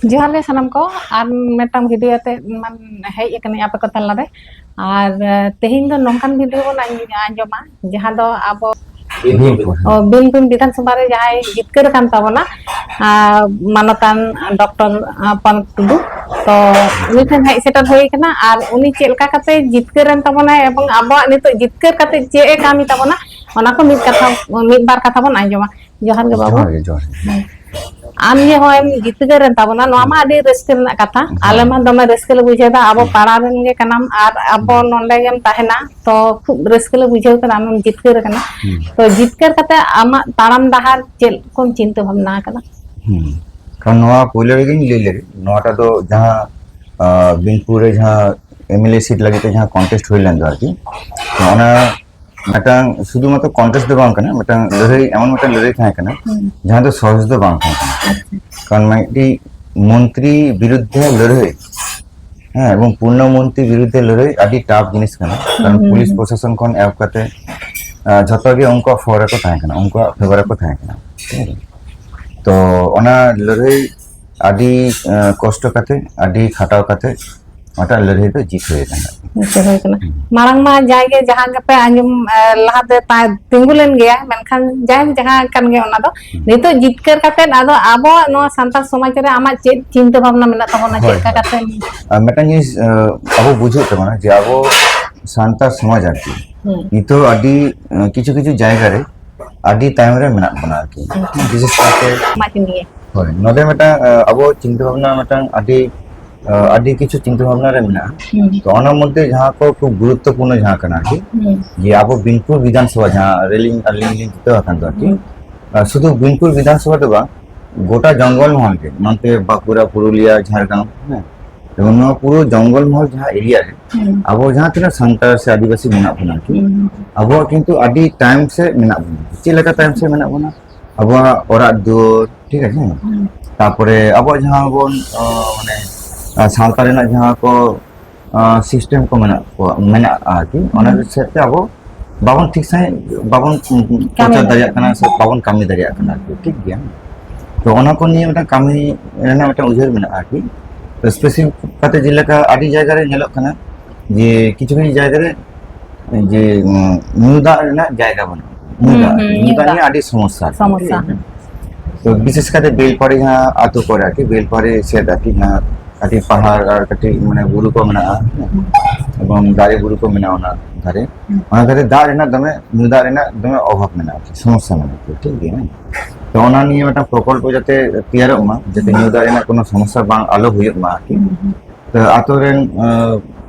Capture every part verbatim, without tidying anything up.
ᱡᱚᱦᱟᱨ ᱜᱮ ᱥᱟᱱᱟᱢ ᱠᱚ, ᱟᱨ ᱢᱤᱫᱴᱟᱝ ᱵᱷᱤᱰᱤᱭᱳ ᱟᱛᱮ ᱢᱟᱱ ᱦᱮᱡ ᱟᱠᱟᱱᱟᱹᱧ ᱟᱯᱮ ᱠᱚ ᱛᱟᱞᱟᱨᱮ᱾ ᱟᱨ ᱛᱮᱦᱮᱧ ᱫᱚ ᱱᱚᱝᱠᱟᱱ ᱵᱷᱤᱰᱤᱭᱳ ᱵᱚᱱ ᱟᱸᱡᱚᱢᱟ ᱡᱟᱦᱟᱸ ᱫᱚ ᱟᱵᱚ ᱵᱤᱱᱯᱩᱨ᱾ ᱚ, ᱵᱤᱱᱯᱩᱨ ᱵᱤᱫᱷᱟᱱ ᱥᱚᱵᱷᱟ ᱨᱮ ᱡᱟᱦᱟᱸᱭ ᱡᱤᱛᱠᱟᱹᱨ ᱟᱠᱟᱱ ᱛᱟᱵᱚᱱᱟ, ᱟᱨ ᱢᱟᱱᱚᱛᱟᱱ ᱰᱚᱠᱴᱚᱨ ᱯᱚᱱᱚᱛ ᱴᱩᱰᱩ, ᱛᱚ ᱩᱱᱤ ᱴᱷᱮᱱ ᱦᱮᱡ ᱥᱮᱴᱮᱨ ᱦᱩᱭ ᱟᱠᱟᱱᱟ᱾ ᱟᱨ ᱩᱱᱤ ᱪᱮᱫ ᱞᱮᱠᱟ ᱠᱟᱛᱮ ᱡᱤᱛᱠᱟᱹᱨ ᱮᱱ ᱛᱟᱵᱚᱱᱟᱭ ᱮᱵᱚᱝ ᱟᱵᱚᱣᱟᱜ ᱱᱤᱛᱚᱜ ᱡᱤᱛᱠᱟᱹᱨ ᱠᱟᱛᱮ ᱪᱮᱫ ᱮ ᱠᱟᱹᱢᱤ ᱛᱟᱵᱚᱱᱟ, ᱚᱱᱟ ᱠᱚ ᱢᱤᱫ ᱠᱟᱛᱷᱟ, ᱢᱤᱫ ᱵᱟᱨ ᱠᱟᱛᱷᱟ ᱵᱚᱱ ᱟᱸᱡᱚᱢᱟ᱾ ᱡᱚᱦᱟᱨ ᱜᱮ ᱵᱟᱹᱵᱩ᱾ ᱡᱚᱦᱟᱨ ᱜᱮ, ᱡᱚᱦᱟᱨ ᱜᱮ᱾ ᱟᱢ ᱡᱮ ᱦᱚᱸᱜᱼᱚᱭ ᱮᱢ ᱡᱤᱛᱠᱟᱹᱨ ᱮᱱ ᱛᱟᱵᱚᱱᱟ, ᱱᱚᱣᱟ ᱢᱟ ᱟᱹᱰᱤ ᱨᱟᱹᱥᱠᱟᱹ ᱨᱮᱱᱟᱜ ᱠᱟᱛᱷᱟ᱾ ᱦᱮᱸ᱾ ᱟᱞᱮ ᱢᱟ ᱫᱚᱢᱮ ᱨᱟᱹᱥᱠᱟᱹ ᱞᱮ ᱵᱩᱡᱷᱟᱹᱣ ᱮᱫᱟ, ᱟᱵᱚ ᱦᱮᱸ᱾ ᱯᱟᱲᱟ ᱨᱮᱱ ᱜᱮ ᱠᱟᱱᱟᱢ ᱟᱨ ᱟᱵᱚ ᱦᱮᱸ᱾ ᱱᱚᱰᱮ ᱜᱮᱢ ᱛᱟᱦᱮᱱᱟ, ᱛᱚ ᱠᱷᱩᱵ ᱨᱟᱹᱥᱠᱟᱹ ᱞᱮ ᱵᱩᱡᱷᱟᱹᱣ ᱠᱮᱫᱟ ᱟᱢᱮᱢ ᱡᱤᱛᱠᱟᱹᱨ ᱟᱠᱟᱱᱟ᱾ ᱦᱮᱸ᱾ ᱛᱚ ᱡᱤᱛᱠᱟᱹᱨ ᱠᱟᱛᱮ ᱟᱢᱟᱜ ᱛᱟᱲᱟᱢ ᱰᱟᱦᱟᱨ ᱪᱮᱫ ᱠᱚᱢ ᱪᱤᱱᱛᱟᱹ ᱵᱷᱟᱵᱽᱱᱟ ᱟᱠᱟᱫᱟ? ᱦᱮᱸ᱾ ᱠᱟᱨᱚᱱ ᱱᱚᱣᱟ ᱯᱳᱭᱞᱳ ᱨᱮᱜᱮᱧ ᱞᱟᱹᱭ ᱞᱮᱜᱮ, ᱱᱚᱣᱟᱴᱟᱜ ᱫᱚ ᱡᱟᱦᱟᱸ, ᱟᱸ, ᱵᱤᱱᱯᱩᱨ ᱨᱮ ᱡᱟᱦᱟᱸ ᱮᱢ ᱮᱞ ᱮ ᱥᱤᱴ ᱞᱟᱹᱜᱤᱫ ᱛᱮ ᱡᱟᱦᱟᱸ ᱠᱚᱱᱴᱮᱥᱴ ᱦᱩᱭ ᱞᱮᱱ ᱫᱚ ᱟᱨᱠᱤ, ᱛᱚ ᱚᱱᱟ ᱢᱤᱫᱴᱟᱝ ᱥᱩᱫᱷᱩ ᱢᱟᱛᱨᱚ ᱠᱚᱱᱴᱮᱥᱴ ᱫᱚ ᱵᱟᱝ ᱠᱟᱱᱟ, ᱢᱤᱫᱴᱟᱝ ᱞᱟᱹᱲᱦᱟᱹᱭ, ᱮᱢᱚᱱ ᱢᱤᱫᱴᱟᱝ ᱞᱟᱹᱲᱦᱟᱹᱭ ᱛᱟᱦᱮᱸ ᱠᱟᱱᱟ, ᱦᱩᱸ᱾ ᱡᱟᱦᱟᱸ ᱫᱚ ᱥᱚᱦᱚᱡ ᱫᱚ ᱵᱟᱝ ᱛᱟᱦᱮᱸ ᱠᱟᱱᱟ᱾ ᱟᱪᱪᱷᱟ᱾ ᱠᱟᱨᱚᱱ ᱢᱤᱫᱴᱤᱡ ᱢᱚᱱᱛᱨᱤ ᱵᱤᱨᱩᱫᱽᱫᱷᱮ ᱞᱟᱹᱲᱦᱟᱹᱭ, ᱦᱮᱸ, ᱮᱵᱚᱝ ᱯᱩᱨᱱᱚ ᱢᱚᱱᱛᱨᱤ ᱵᱤᱨᱩᱫᱽᱫᱷᱮ ᱞᱟᱹᱲᱦᱟᱹᱭ ᱟᱹᱰᱤ ᱴᱟᱯ ᱡᱤᱱᱤᱥ ᱠᱟᱱᱟ᱾ ᱠᱟᱨᱚᱱ ᱦᱩᱸ, ᱯᱩᱞᱤᱥ ᱦᱩᱸ᱾ ᱯᱨᱚᱥᱟᱥᱚᱱ ᱠᱷᱚᱱ ᱮᱦᱚᱵ ᱠᱟᱛᱮ, ᱟᱸ, ᱡᱷᱚᱛᱚ ᱜᱮ ᱩᱱᱠᱩᱣᱟᱜ ᱯᱷᱚᱨ ᱨᱮᱠᱚ ᱛᱟᱦᱮᱸ ᱠᱟᱱᱟ, ᱩᱱᱠᱩᱣᱟᱜ ᱯᱷᱮᱵᱟᱨ ᱨᱮᱠᱚ ᱛᱟᱦᱮᱸ ᱠᱟᱱᱟ᱾ ᱴᱷᱤᱠ ᱟᱪᱷᱮ? ᱛᱚ ᱚᱱᱟ ᱞᱟᱹᱲᱦᱟᱹᱭ ᱟᱹᱰᱤ, ᱟᱸ, ᱠᱚᱥᱴᱚ ᱠᱟᱛᱮ, ᱟᱹᱰᱤ ᱠᱷᱟᱴᱟᱣ ᱠᱟᱛᱮ ᱚᱱᱟᱴᱟᱜ ᱞᱟᱹᱲᱦᱟᱹᱭ ᱫᱚ ᱡᱤᱛ ᱦᱩᱭ ᱟᱠᱟᱱᱟ᱾ ᱡᱤᱛ ᱦᱩᱭ ᱟᱠᱟᱱᱟ᱾ ᱦᱩᱸ᱾ ᱢᱟᱲᱟᱝ ᱢᱟ ᱡᱟᱜᱮ ᱡᱟᱦᱟᱸ ᱜᱮᱯᱮ ᱟᱸᱡᱚᱢ, ᱮ, ᱞᱟᱦᱟᱛᱮ ᱛᱟ-, ᱛᱤᱸᱜᱩ ᱞᱮᱱ ᱜᱮᱭᱟ, ᱢᱮᱱᱠᱷᱟᱱ ᱡᱟᱭᱦᱳᱠ ᱡᱟᱦᱟᱸ ᱠᱟᱱ ᱜᱮ ᱚᱱᱟ ᱫᱚ᱾ ᱦᱩᱸ᱾ ᱱᱤᱛᱚᱜ ᱡᱤᱛᱠᱟᱹᱨ ᱠᱟᱛᱮ ᱟᱫᱚ ᱟᱵᱚᱣᱟᱜ ᱱᱚᱣᱟ ᱥᱟᱱᱛᱟᱲ ᱥᱚᱢᱟᱡᱽ ᱨᱮ ᱟᱢᱟᱜ ᱪᱮᱫ ᱪᱤᱱᱛᱟᱹ ᱵᱷᱟᱵᱽᱱᱟ ᱢᱮᱱᱟᱜ ᱛᱟᱵᱚᱱᱟ, ᱦᱳᱭ, ᱪᱮᱫ ᱞᱮᱠᱟ ᱦᱳᱭ᱾ ᱠᱟᱛᱮ? ᱟᱨ ᱢᱤᱫᱴᱟᱝ ᱡᱤᱱᱤᱥ, ᱮ, ᱟᱵᱚ ᱵᱩᱡᱷᱟᱹᱜ ᱛᱟᱵᱚᱱᱟ ᱡᱮ ᱟᱵᱚ ᱥᱟᱱᱛᱟᱲ ᱥᱚᱢᱟᱡᱽ ᱟᱨᱠᱤ ᱦᱩᱸ᱾ ᱱᱤᱛᱚᱜ ᱟᱹᱰᱤ, ᱮ, ᱠᱤᱪᱷᱩ ᱠᱤᱪᱷᱩ ᱡᱟᱭᱜᱟ ᱨᱮ ᱟᱹᱰᱤ ᱛᱟᱭᱚᱢ ᱨᱮ ᱢᱮᱱᱟᱜ ᱵᱚᱱᱟ ᱟᱨᱠᱤ᱾ ᱦᱩᱸ᱾ ᱵᱤᱥᱮᱥ ᱠᱟᱭᱛᱮ ᱢᱟ ᱪᱮᱫ ᱱᱤᱭᱮ? ᱦᱳᱭ, ᱱᱚᱰᱮ ᱢᱤᱫᱴᱟᱝ, ᱟᱸ, ᱟᱵᱚ ᱪᱤᱱᱛᱟᱹ ᱵᱷᱟᱵᱽᱱᱟ ᱢᱤᱫᱴᱟᱝ ᱟᱹᱰᱤ, ᱟᱸ, ᱟᱹᱰᱤ ᱠᱤᱪᱷᱩ ᱪᱤᱱᱛᱟᱹ ᱵᱷᱟᱵᱽᱱᱟ ᱨᱮ ᱢᱮᱱᱟᱜᱼᱟ᱾ ᱦᱩᱸ᱾ ᱛᱚ ᱚᱱᱟ ᱢᱚᱫᱽᱫᱷᱮ ᱡᱟᱦᱟᱸ ᱠᱚ ᱠᱷᱩᱵ ᱜᱩᱨᱩᱛᱛᱚᱯᱩᱨᱱᱚ ᱡᱟᱦᱟᱸ ᱠᱟᱱᱟ ᱟᱨᱠᱤ, ᱦᱩᱸ᱾ ᱡᱮ ᱟᱵᱚ ᱵᱤᱱᱯᱩᱨ ᱵᱤᱫᱷᱟᱱ ᱥᱚᱵᱷᱟ ᱡᱟᱦᱟᱸ ᱨᱮᱞᱤᱝ, ᱟᱹᱞᱤᱧ ᱞᱤᱧ ᱡᱤᱛᱟᱹᱣ ᱟᱠᱟᱱ ᱫᱚ ᱟᱨᱠᱤ, ᱦᱩᱸ᱾ ᱟᱸ, ᱥᱩᱫᱷᱩ ᱵᱤᱱᱯᱩᱨ ᱵᱤᱫᱷᱟᱱ ᱥᱚᱵᱷᱟ ᱫᱚ ᱵᱟᱝ, ᱜᱚᱴᱟ ᱡᱚᱝᱜᱚᱞ ᱢᱚᱦᱚᱞ ᱜᱮ, ᱱᱚᱛᱮ ᱵᱟᱸᱠᱩᱲᱟ, ᱯᱩᱨᱩᱞᱤᱭᱟ, ᱡᱷᱟᱲᱜᱨᱟᱢ, ᱦᱮᱸ, ᱡᱮᱢᱚᱱ ᱱᱚᱣᱟ ᱯᱩᱨᱟᱹ ᱡᱚᱝᱜᱚᱞ ᱢᱚᱦᱚᱞ ᱡᱟᱦᱟᱸ ᱮᱨᱤᱭᱟ ᱨᱮ ᱦᱩᱸ᱾ ᱟᱵᱚ ᱡᱟᱦᱟᱸ ᱛᱤᱱᱟᱹᱜ ᱥᱟᱱᱛᱟᱲ ᱥᱮ ᱟᱹᱫᱤᱵᱟᱹᱥᱤ ᱢᱮᱱᱟᱜ ᱵᱚᱱᱟ ᱟᱨᱠᱤ, ᱦᱩᱸ᱾ ᱟᱵᱚᱣᱟᱜ ᱠᱤᱱᱛᱩ ᱟᱹᱰᱤ ᱛᱟᱭᱚᱢ ᱥᱮᱫ ᱢᱮᱱᱟᱜ ᱵᱚᱱᱟ᱾ ᱪᱮᱫ ᱞᱮᱠᱟ ᱛᱟᱭᱚᱢ ᱥᱮᱫ ᱢᱮᱱᱟᱜ ᱵᱚᱱᱟ? ᱟᱵᱚᱣᱟᱜ ᱚᱲᱟᱜ ᱫᱩᱣᱟᱹᱨ, ᱴᱷᱤᱠ ᱟᱪᱷᱮ? ᱦᱩᱸ᱾ ᱛᱟᱯᱚᱨᱮ ᱟᱵᱚᱣᱟᱜ ᱡᱟᱦᱟᱸ ᱵᱚᱱ, ᱚ, ᱢᱟᱱᱮ, ᱟ, ᱥᱟᱶᱛᱟ ᱨᱮᱱᱟᱜ ᱡᱟᱦᱟᱸ ᱠᱚ, ᱟ, ᱥᱤᱥᱴᱮᱢ ᱠᱚ ᱢᱮᱱᱟᱜ ᱠᱚᱣᱟ, ᱢᱮᱱᱟᱜᱼᱟ ᱟᱨᱠᱤ, ᱚᱱᱟ ᱦᱩᱸ᱾ ᱥᱮᱫ ᱛᱮ ᱟᱵᱚ ᱵᱟᱵᱚᱱ ᱴᱷᱤᱠ ᱥᱟᱺᱦᱤᱡ ᱵᱟᱵᱚᱱ, ᱩᱸ, ᱩᱸ, ᱠᱟᱹᱢᱤ ᱯᱨᱚᱪᱟᱨ ᱫᱟᱲᱮᱭᱟᱜ ᱫᱟᱲᱮᱭᱟᱜ ᱠᱟᱱᱟ ᱥᱮ ᱵᱟᱵᱚᱱ ᱠᱟᱹᱢᱤ ᱫᱟᱲᱮᱭᱟᱜ ᱠᱟᱱᱟ ᱟᱨᱠᱤ, ᱴᱷᱤᱠ ᱜᱮᱭᱟ? ᱛᱚ ᱚᱱᱟ ᱠᱚ ᱱᱤᱭᱮ ᱢᱤᱫᱴᱟᱝ ᱠᱟᱹᱢᱤ ᱨᱮᱱᱟᱜ ᱢᱤᱫᱴᱟᱝ ᱩᱭᱦᱟᱹᱨ ᱢᱮᱱᱟᱜᱼᱟ ᱟᱨᱠᱤ᱾ ᱛᱚ ᱥᱯᱮᱥᱤᱯᱷᱤᱠ ᱠᱟᱛᱮ ᱡᱮᱞᱮᱠᱟ ᱟᱹᱰᱤ ᱡᱟᱭᱜᱟ ᱨᱮ ᱧᱮᱞᱚᱜ ᱠᱟᱱᱟ ᱡᱮ ᱠᱤᱪᱷᱩ ᱠᱤᱪᱷᱩ ᱡᱟᱭᱜᱟ ᱨᱮ ᱡᱮ, ᱩᱸ, ᱧᱩ ᱫᱟᱜ ᱨᱮᱱᱟᱜ ᱡᱟᱭᱜᱟ ᱵᱟᱹᱱᱩᱜᱼᱟ᱾ ᱧᱩ ᱦᱩᱸ, ᱫᱟᱜ, ᱦᱩᱸ, ᱧᱩ ᱧᱩ ᱫᱟᱜ ᱫᱟᱜ᱾ ᱱᱤᱭᱮ ᱟᱹᱰᱤ ᱥᱚᱢᱚᱥᱥᱟ ᱟᱨᱠᱤ᱾ ᱥᱚᱢᱚᱥᱥᱟ᱾ ᱴᱷᱤᱠ ᱟᱪᱷᱮ? ᱛᱚ ᱵᱤᱥᱮᱥ ᱠᱟᱛᱮ ᱵᱮᱞᱯᱟᱦᱟᱲᱤ ᱡᱟᱦᱟᱸ ᱟᱹᱛᱩ ᱠᱚᱨᱮ ᱟᱨᱠᱤ, ᱵᱮᱞᱯᱟᱦᱟᱲᱤ ᱥᱮᱫ ᱟᱨᱠᱤ, ᱡᱟᱦᱟᱸ ᱠᱟᱹᱴᱤᱡ ᱯᱟᱦᱟᱲ ᱟᱨ ᱠᱟᱹᱴᱤᱡ ᱢᱟᱱᱮ ᱵᱩᱨᱩ ᱠᱚ ᱢᱮᱱᱟᱜᱼᱟ, ᱦᱮᱸ? ᱦᱩᱸ᱾ ᱮᱵᱚᱝ ᱫᱟᱨᱮ ᱵᱩᱨᱩ ᱠᱚ ᱢᱮᱱᱟᱜᱼᱟ ᱚᱱᱟ ᱫᱷᱟᱨᱮ᱾ ᱦᱩᱸ᱾ ᱚᱱᱟ ᱫᱷᱟᱨᱮ ᱫᱟᱜ ᱨᱮᱱᱟᱜ ᱫᱚᱢᱮ, ᱧᱩ ᱫᱟᱜ ᱨᱮᱱᱟᱜ ᱫᱚᱢᱮ ᱚᱵᱷᱟᱵ ᱢᱮᱱᱟᱜᱼᱟ ᱟᱨᱠᱤ, ᱥᱚᱢᱚᱥᱥᱟ ᱢᱮᱱᱟᱜᱼᱟ ᱟᱨᱠᱤ, ᱴᱷᱤᱠ ᱜᱮᱭᱟ, ᱦᱮᱸ? ᱛᱚ ᱚᱱᱟ ᱱᱤᱭᱮ ᱢᱤᱫᱴᱟᱝ ᱯᱨᱚᱠᱚᱞᱯᱚ ᱡᱟᱛᱮ ᱛᱮᱭᱟᱨᱚᱜ ᱢᱟ, ᱡᱟᱛᱮ ᱧᱩ ᱫᱟᱜ ᱨᱮᱱᱟᱜ ᱠᱳᱱᱳ ᱥᱚᱢᱚᱥᱥᱟ ᱵᱟᱝ ᱟᱞᱚ ᱦᱩᱭᱩᱜ ᱢᱟ ᱟᱨᱠᱤ᱾ ᱦᱩᱸ, ᱦᱩᱸ᱾ ᱛᱚ ᱟᱛᱳ ᱨᱮᱱ, ᱟᱸ,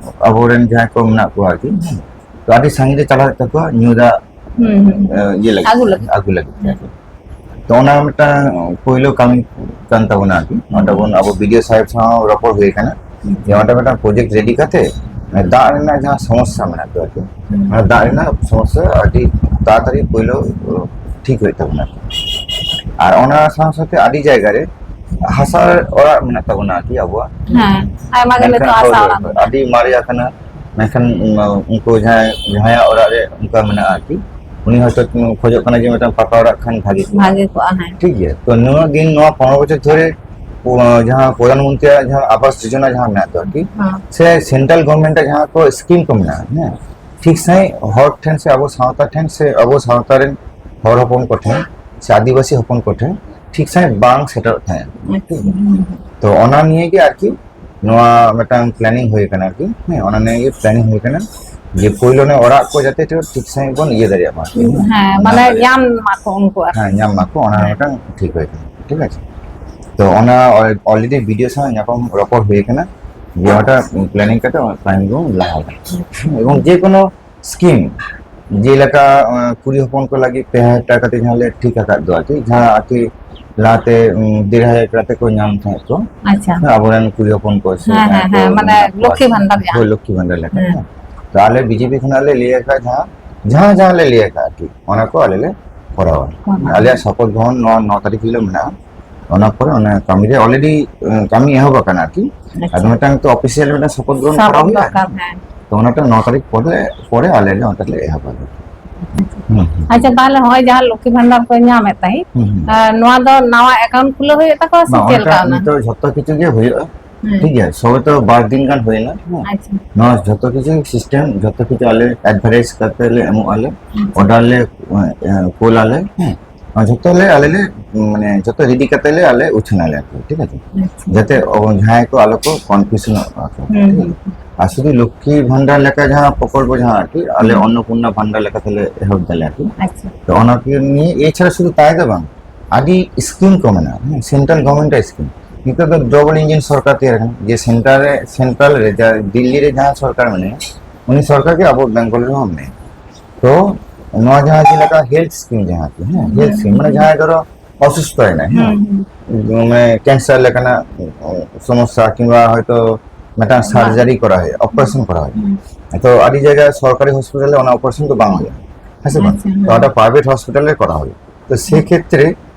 ᱟᱵᱚᱨᱮᱱ ᱡᱟᱦᱟᱸᱭ ᱠᱚ ᱢᱮᱱᱟᱜ ᱠᱚᱣᱟ ᱟᱨᱠᱤ, ᱛᱚ ᱟᱹᱰᱤ ᱥᱟᱺᱜᱤᱧ ᱨᱮ ᱪᱟᱞᱟᱣ ᱦᱩᱭᱩᱜ ᱛᱟᱠᱚᱣᱟ ᱧᱩ ᱫᱟᱜ, ᱦᱩᱸ, ᱦᱩᱸ᱾ ᱟᱸ, ᱤᱭᱟᱹ ᱞᱟᱹᱜᱤᱫ, ᱟᱹᱜᱩ ᱞᱟᱹᱜᱤᱫ᱾ ᱟᱹᱜᱩ ᱞᱟᱹᱜᱤᱫ ᱛᱮ ᱟᱨᱠᱤ᱾ ᱛᱚ ᱚᱱᱟ ᱢᱤᱫᱴᱟᱝ ᱯᱳᱭᱞᱳ ᱠᱟᱹᱢᱤ ᱠᱟᱱ ᱛᱟᱵᱚᱱᱟ ᱟᱨᱠᱤ᱾ ᱦᱩᱸ᱾ ᱚᱸᱰᱮ ᱵᱚᱱ ᱟᱵᱚ ᱵᱤ ᱰᱤ ᱳ ᱥᱟᱦᱮᱵᱽ ᱥᱟᱶ ᱨᱚᱯᱚᱲ ᱦᱩᱭ ᱟᱠᱟᱱᱟ᱾ ᱦᱩᱸ᱾ ᱡᱮ ᱚᱸᱰᱮ ᱢᱤᱫᱴᱟᱝ ᱯᱨᱚᱡᱮᱠᱴ ᱨᱮᱰᱤ ᱠᱟᱛᱮ ᱫᱟᱜ ᱨᱮᱱᱟᱜ ᱡᱟᱦᱟᱸ ᱥᱚᱢᱚᱥᱥᱟ ᱢᱮᱱᱟᱜ ᱫᱚ ᱟᱨᱠᱤ, ᱦᱩᱸ᱾ ᱚᱱᱟ ᱫᱟᱜ ᱨᱮᱱᱟᱜ ᱥᱚᱢᱚᱥᱥᱟ ᱟᱹᱰᱤ ᱛᱟᱲᱟᱛᱟᱲᱤ ᱯᱳᱭᱞᱳ ᱴᱷᱤᱠ ᱦᱩᱭᱩᱜ ᱛᱟᱵᱚᱱᱟ᱾ ᱟᱨ ᱚᱱᱟ ᱥᱟᱶ ᱥᱟᱶᱛᱮ ᱟᱹᱰᱤ ᱡᱟᱭᱜᱟ ᱨᱮ ᱦᱟᱥᱟ ᱚᱲᱟᱜ ᱢᱮᱱᱟᱜ ᱛᱟᱵᱚᱱᱟ ᱟᱨᱠᱤ ᱟᱵᱚᱣᱟᱜ᱾ ᱦᱮᱸ, ᱟᱭᱢᱟ ᱜᱮ ᱢᱮᱱᱠᱷᱟᱱ ᱱᱤᱛᱚᱜ ᱦᱟᱥᱟ ᱦᱳᱭ, ᱦᱳᱭ, ᱚᱲᱟᱜ ᱦᱳᱭ, ᱢᱮᱱᱟᱜᱼᱟ᱾ ᱟᱹᱰᱤ ᱢᱟᱨᱮ ᱟᱠᱟᱱᱟ᱾ ᱢᱮᱱᱠᱷᱟᱱ, ᱩᱱᱠᱩ ᱡᱟᱦᱟᱸᱭ, ᱡᱟᱦᱟᱸᱭᱟᱜ ᱚᱲᱟᱜ ᱨᱮ ᱚᱱᱠᱟ ᱢᱮᱱᱟᱜᱼᱟ ᱟᱨᱠᱤ, ᱩᱱᱤ ᱦᱚᱭᱛᱳ ᱠᱷᱚᱡᱚᱜ ᱠᱟᱱᱟ ᱡᱮ ᱢᱤᱫᱴᱟᱝ ᱯᱟᱠᱟ ᱚᱲᱟᱜ ᱠᱷᱟᱱ ᱵᱷᱟᱜᱮ ᱠᱚᱜᱼᱟ᱾ ᱵᱷᱟᱜᱮ ᱠᱚᱜᱼᱟ, ᱦᱮᱸ᱾ ᱴᱷᱤᱠ ᱜᱮᱭᱟ? ᱛᱚ ᱱᱩᱱᱟᱹᱜ ᱫᱤᱱ ᱱᱚᱣᱟ ᱯᱚᱱᱨᱚ ᱵᱚᱪᱷᱚᱨ ᱫᱷᱚᱨᱮ, ᱚ, ᱡᱟᱦᱟᱸ ᱯᱨᱚᱫᱷᱟᱱ ᱢᱚᱱᱛᱨᱤᱭᱟᱜ ᱡᱟᱦᱟᱸ ᱟᱵᱟᱥ ᱡᱳᱡᱚᱱᱟ ᱡᱟᱦᱟᱸ ᱢᱮᱱᱟᱜ ᱫᱚ ᱟᱨᱠᱤ, ᱦᱮᱸ᱾ ᱥᱮ ᱥᱮᱱᱴᱨᱟᱞ ᱜᱚᱵᱷᱢᱮᱱᱴ ᱡᱟᱦᱟᱸ ᱠᱚ ᱥᱠᱤᱢ ᱠᱚ ᱢᱮᱱᱟᱜᱼᱟ, ᱦᱮᱸ, ᱴᱷᱤᱠ ᱥᱟᱺᱦᱤᱡ ᱦᱚᱲ ᱴᱷᱮᱱ ᱥᱮ ᱟᱵᱚ ᱥᱟᱶᱛᱟ ᱴᱷᱮᱱ ᱥᱮ ᱟᱵᱚ ᱥᱟᱶᱛᱟ ᱨᱮᱱ ᱦᱚᱲ ᱦᱚᱯᱚᱱ ᱠᱚᱴᱷᱮᱱ ᱥᱮ ᱟᱹᱫᱤᱵᱟᱹᱥᱤ ᱦᱚᱯᱚᱱ ᱠᱚᱴᱷᱮᱱ ᱴᱷᱤᱠ ᱥᱟᱺᱦᱤᱡ ᱵᱟᱝ ᱥᱮᱴᱮᱨᱚᱜ ᱛᱟᱦᱮᱸᱫ᱾ ᱟᱪᱪᱷᱟ, ᱦᱩᱸ᱾ ᱛᱚ ᱚᱱᱟ ᱱᱤᱭᱮ ᱜᱮ ᱟᱨᱠᱤ ᱱᱚᱣᱟ ᱢᱤᱫᱴᱟᱝ ᱯᱞᱮᱱᱤᱝ ᱦᱩᱭ ᱟᱠᱟᱱᱟ ᱟᱨᱠᱤ, ᱦᱮᱸ, ᱚᱱᱟ ᱱᱤᱭᱮ ᱜᱮ ᱯᱞᱮᱱᱤᱝ ᱦᱩᱭ ᱟᱠᱟᱱᱟ ᱡᱮ ᱯᱳᱭᱞᱳ ᱚᱱᱮ ᱚᱲᱟᱜ ᱠᱚ ᱡᱟᱛᱮ ᱴᱷᱤᱠ ᱥᱟᱺᱦᱤᱡ ᱵᱚᱱ ᱤᱭᱟᱹ ᱫᱟᱲᱮᱭᱟᱜ ᱢᱟ ᱟᱨᱠᱤ, ᱦᱮᱸ, ᱚᱱᱟ ᱢᱟᱱᱮ ᱫᱟᱲᱮᱭᱟᱜ ᱧᱟᱢ ᱢᱟᱠᱚ ᱩᱱᱠᱩ ᱟᱨᱠᱤ᱾ ᱦᱮᱸ, ᱧᱟᱢ ᱢᱟᱠᱚ, ᱚᱱᱟ ᱦᱮᱸ᱾ ᱢᱤᱫᱴᱟᱝ ᱴᱷᱤᱠ ᱦᱩᱭ ᱟᱠᱟᱱᱟ, ᱴᱷᱤᱠ ᱟᱪᱷᱮ? ᱛᱚ ᱚᱱᱟ ᱚᱞ-, already ᱵᱤ ᱰᱤ ᱳ ᱥᱟᱶ ᱧᱟᱯᱟᱢ ᱨᱚᱯᱚᱲ ᱦᱩᱭ ᱟᱠᱟᱱᱟ ᱡᱮ ᱚᱱᱟᱴᱟᱜ ᱯᱞᱮᱱᱤᱝ ᱠᱟᱛᱮ ᱚᱱᱟ ᱯᱞᱮᱱᱤᱝ ᱵᱚᱱ ᱞᱟᱦᱟ ᱟᱠᱟᱱᱟ᱾ ᱮᱵᱚᱝ ᱡᱮ ᱠᱳᱱᱳ ᱥᱠᱤᱢ, ᱡᱮᱞᱮᱠᱟ, ᱟᱸ, ᱠᱩᱲᱤ ᱦᱚᱯᱚᱱ ᱠᱚ ᱞᱟᱹᱜᱤᱫ ᱯᱮ ᱦᱟᱡᱟᱨ ᱴᱟᱠᱟ ᱠᱟᱛᱮ ᱡᱟᱦᱟᱸ ᱞᱮ ᱴᱷᱤᱠ ᱟᱠᱟᱫ ᱫᱚ ᱟᱨᱠᱤ, ᱡᱟᱦᱟᱸ ᱟᱨᱠᱤ ᱞᱟᱦᱟᱛᱮ, ᱩᱸ, ᱰᱮᱲ ᱦᱟᱡᱟᱨ ᱴᱟᱠᱟ ᱠᱟᱛᱮ ᱠᱚ ᱧᱟᱢ ᱛᱟᱦᱮᱸᱫ ᱠᱚ᱾ ᱟᱪᱪᱷᱟ᱾ ᱦᱮᱸ, ᱟᱵᱚᱨᱮᱱ ᱠᱩᱲᱤ ᱦᱚᱯᱚᱱ ᱠᱚ ᱥᱮ ᱦᱮᱸ, ᱡᱟᱦᱟᱸᱭ ᱦᱮᱸ, ᱠᱚ ᱦᱮᱸ, ᱢᱟᱱᱮ ᱢᱮᱱᱟᱜ ᱠᱚᱣᱟ ᱞᱚᱠᱠᱷᱤ ᱟᱨᱠᱤ᱾ ᱵᱷᱟᱱᱰᱟᱨ ᱡᱟᱦᱟᱸ᱾ ᱦᱳᱭ, ᱞᱚᱠᱠᱷᱤ ᱵᱷᱟᱱᱰᱟᱨ ᱞᱮᱠᱟ᱾ ᱦᱮᱸ᱾ ᱦᱮᱸ᱾ ᱛᱚ ᱟᱞᱮ ᱵᱤ ᱡᱮ ᱯᱤ ᱠᱷᱚᱱᱟᱜ ᱞᱮ ᱞᱟᱹᱭ ᱟᱠᱟᱫ ᱡᱟᱦᱟᱸ, ᱡᱟᱦᱟᱸ, ᱡᱟᱦᱟᱸ ᱞᱮ ᱞᱟᱹᱭ ᱟᱠᱟᱫ ᱟᱨᱠᱤ, ᱚᱱᱟ ᱠᱚ ᱟᱞᱮ ᱞᱮ ᱠᱚᱨᱟᱣᱟ᱾ ᱠᱚᱨᱟᱣᱟ᱾ ᱟᱞᱮᱭᱟᱜ ᱥᱚᱯᱚᱛ ᱜᱨᱚᱦᱚᱱ ᱱᱚᱣᱟ ᱱᱚ ᱛᱟᱹᱨᱤᱠᱷ ᱦᱤᱞᱳᱜ ᱢᱮᱱᱟᱜᱼᱟ᱾ ᱚᱱᱟ ᱯᱚᱨᱮ ᱚᱱᱟ ᱠᱟᱹᱢᱤ ᱨᱮ already, ᱮᱸ, ᱠᱟᱹᱢᱤ ᱮᱦᱚᱵ ᱟᱠᱟᱱᱟ ᱟᱨᱠᱤ᱾ ᱟᱪᱪᱷᱟ᱾ ᱟᱫᱚ ᱢᱤᱫᱴᱟᱝ ᱛᱚ official ᱢᱤᱫᱴᱟᱝ ᱥᱚᱯᱚᱛ ᱜᱨᱚᱦᱚᱱ ᱥᱟᱯᱚᱛ ᱠᱚᱨᱟᱣ ᱦᱩᱭᱩᱜᱼᱟ᱾ ᱫᱚᱨᱠᱟᱨ, ᱦᱮᱸ᱾ ᱛᱚ ᱚᱱᱟᱴᱟᱜ ᱱᱚ ᱛᱟᱹᱨᱤᱠᱷ ᱯᱚᱨᱮ, ᱯᱚᱨᱮ ᱟᱞᱮ ᱞᱮ ᱚᱱᱟᱴᱟᱜ ᱞᱮ ᱮᱦᱚᱵᱟ᱾ ᱦᱩᱸ, ᱦᱩᱸ᱾ ᱟᱪᱪᱷᱟ, ᱛᱟᱦᱚᱞᱮ ᱦᱚᱸᱜᱼᱚᱭ ᱡᱟᱦᱟᱸ ᱞᱚᱠᱠᱷᱤ ᱵᱷᱟᱱᱰᱟᱨ ᱠᱚ ᱧᱟᱢᱮᱫ ᱛᱟᱦᱮᱸᱫ, ᱦᱩᱸ, ᱦᱩᱸ᱾ ᱟᱨ ᱱᱚᱣᱟ ᱫᱚ ᱱᱟᱣᱟ ᱮᱠᱟᱣᱩᱱᱴ ᱠᱷᱩᱞᱟᱹᱣ ᱦᱩᱭᱩᱜ ᱛᱟᱠᱚᱣᱟ ᱥᱮ ᱵᱟᱝ, ᱪᱮᱫ ᱞᱮᱠᱟ ᱚᱱᱠᱟ ᱚᱱᱟ? ᱱᱤᱛᱚᱜ ᱡᱷᱚᱛᱚ ᱠᱤᱪᱷᱩ ᱜᱮ ᱦᱩᱭᱩᱜᱼᱟ᱾ ᱦᱩᱸ᱾ ᱴᱷᱤᱠ ᱜᱮᱭᱟ, ᱥᱚᱵᱮ ᱛᱚ ᱵᱟᱨ ᱫᱤᱱ ᱜᱟᱱ ᱦᱩᱭᱱᱟ, ᱦᱮᱸ᱾ ᱟᱪᱪᱷᱟ᱾ ᱱᱚᱣᱟ ᱡᱷᱚᱛᱚ ᱠᱤᱪᱷᱩ ᱥᱤᱥᱴᱮᱢ, ᱡᱷᱚᱛᱚ ᱠᱤᱪᱷᱩ ᱟᱞᱮ ᱮᱰᱵᱷᱟᱨᱴᱟᱭᱤᱡᱽ ᱠᱟᱛᱮ ᱞᱮ ᱮᱢᱚᱜ ᱟᱞᱮ, ᱟᱪᱪᱷᱟ᱾ ᱚᱨᱰᱟᱨ ᱞᱮ, ᱮ, ᱠᱳᱞ ᱟᱞᱮ, ᱦᱮᱸ᱾ ᱟᱨ ᱡᱷᱚᱛᱚ ᱞᱮ, ᱟᱞᱮ ᱞᱮ, ᱢᱟᱱᱮ, ᱡᱷᱚᱛᱚ ᱨᱮᱰᱤ ᱠᱟᱛᱮ ᱞᱮ ᱟᱞᱮ ᱩᱪᱷᱟᱹᱱ ᱟᱞᱮ ᱟᱨᱠᱤ, ᱴᱷᱤᱠ ᱟᱪᱷᱮ? ᱟᱪᱪᱷᱟ᱾ ᱡᱟᱛᱮ ᱚ, ᱡᱟᱦᱟᱸᱭ ᱠᱚ ᱟᱞᱚ ᱠᱚ ᱠᱚᱱᱯᱷᱤᱭᱩᱥᱚᱱᱚᱜ ᱟᱠᱚ, ᱦᱩᱸ, ᱴᱷᱤᱠ ᱟᱪᱷᱮ? ᱦᱩᱸ᱾ ᱟᱨ ᱥᱩᱫᱷᱩ ᱞᱚᱠᱠᱷᱤ ᱵᱷᱟᱱᱰᱟᱨ ᱞᱮᱠᱟ ᱡᱟᱦᱟᱸ ᱯᱨᱚᱠᱚᱞᱯᱚ ᱡᱟᱦᱟᱸ ᱟᱨᱠᱤ, ᱟᱞᱮ ᱦᱩᱸ᱾ ᱚᱱᱱᱚᱯᱩᱨᱱᱟ ᱵᱷᱟᱱᱰᱟᱨ ᱞᱮᱠᱟ ᱛᱮᱞᱮ ᱮᱦᱚᱵ ᱫᱟᱞᱮ ᱟᱨᱠᱤ᱾ ᱟᱪᱪᱷᱟ᱾ ᱛᱚ ᱚᱱᱟ ᱠᱚ ᱱᱤᱭᱮ, ᱮᱪᱷᱟᱲᱟ ᱥᱩᱫᱷᱩ ᱛᱟᱭ ᱫᱚ ᱵᱟᱝ, ᱟᱹᱰᱤ ᱥᱠᱤᱢ ᱠᱚ ᱢᱮᱱᱟᱜᱼᱟ, ᱦᱮᱸ, ᱥᱮᱱᱴᱨᱟᱞ ᱜᱚᱵᱷᱚᱨᱱᱢᱮᱱᱴ ᱥᱠᱤᱢ᱾ ᱱᱤᱛᱚᱜ ᱫᱚ ᱰᱚᱵᱚᱞ ᱤᱧᱡᱤᱱ ᱥᱚᱨᱠᱟᱨ ᱛᱮᱭᱟᱨ ᱟᱠᱟᱱᱟ, ᱡᱮ ᱥᱮᱱᱴᱟᱨ ᱨᱮ, ᱥᱮᱱᱴᱨᱟᱞ ᱨᱮ ᱡᱟ-, ᱫᱤᱞᱞᱤ ᱨᱮ ᱡᱟᱦᱟᱸ ᱥᱚᱨᱠᱟᱨ ᱢᱮᱱᱟᱭᱟ, ᱩᱱᱤ ᱥᱚᱨᱠᱟᱨ ᱜᱮ ᱟᱵᱚ ᱵᱮᱝᱜᱚᱞ ᱨᱮᱦᱚᱸ ᱢᱮᱱᱟᱭᱟ᱾ ᱛᱚ ᱱᱚᱣᱟ ᱡᱟᱦᱟᱸ ᱪᱮᱫ ᱞᱮᱠᱟ ᱦᱮᱞᱛᱷ ᱥᱠᱤᱢ ᱡᱟᱦᱟᱸ ᱠᱤ, ᱦᱮᱸ, ᱦᱩᱸ, ᱦᱮᱞᱛᱷ ᱥᱠᱤᱢ ᱦᱩᱸ, ᱢᱟᱱᱮ ᱦᱩᱸ᱾ ᱡᱟᱦᱟᱸᱭ ᱫᱷᱚᱨᱚ ᱚᱥᱩᱥᱛᱷᱚᱭᱮᱱᱟᱭ, ᱦᱮᱸ, ᱦᱩᱸ, ᱦᱩᱸ᱾ ᱢᱟᱱᱮ ᱠᱮᱱᱥᱟᱨ ᱞᱮᱠᱟᱱᱟᱜ ᱥᱚᱢᱚᱥᱥᱟ ᱠᱤᱝᱵᱟ ᱦᱚᱭᱛᱚ ᱢᱤᱫᱴᱟᱝ ᱵᱟᱝ᱾ ᱥᱟᱨᱡᱟᱨᱤ ᱠᱚᱨᱟᱣ ᱦᱩᱭᱩᱜᱼᱟ, ᱦᱩᱸ, ᱚᱯᱟᱨᱮᱥᱚᱱ ᱠᱚᱨᱟᱣ ᱦᱩᱭᱩᱜᱼᱟ, ᱦᱩᱸ᱾ ᱛᱚ ᱟᱹᱰᱤ ᱡᱟᱭᱜᱟ ᱥᱚᱨᱠᱟᱨᱤ ᱦᱚᱥᱯᱤᱴᱟᱞ ᱨᱮ ᱚᱱᱟ ᱚᱯᱟᱨᱮᱥᱚᱱ ᱫᱚ ᱵᱟᱝ ᱦᱩᱭᱩᱜᱼᱟ, ᱦᱮᱸ ᱥᱮ ᱵᱟᱝ? ᱟᱪᱪᱷᱟ, ᱦᱩᱸ᱾ ᱛᱚ ᱚᱸᱰᱮ ᱯᱨᱟᱭᱵᱷᱮᱴ ᱦᱚᱥᱯᱤᱴᱟᱞ ᱨᱮ ᱠᱚᱨᱟᱣ ᱦᱩᱭᱩᱜᱼᱟ᱾ ᱛᱚ ᱥᱮ ᱦᱩᱸ᱾ ᱠᱷᱮᱛᱨᱮ,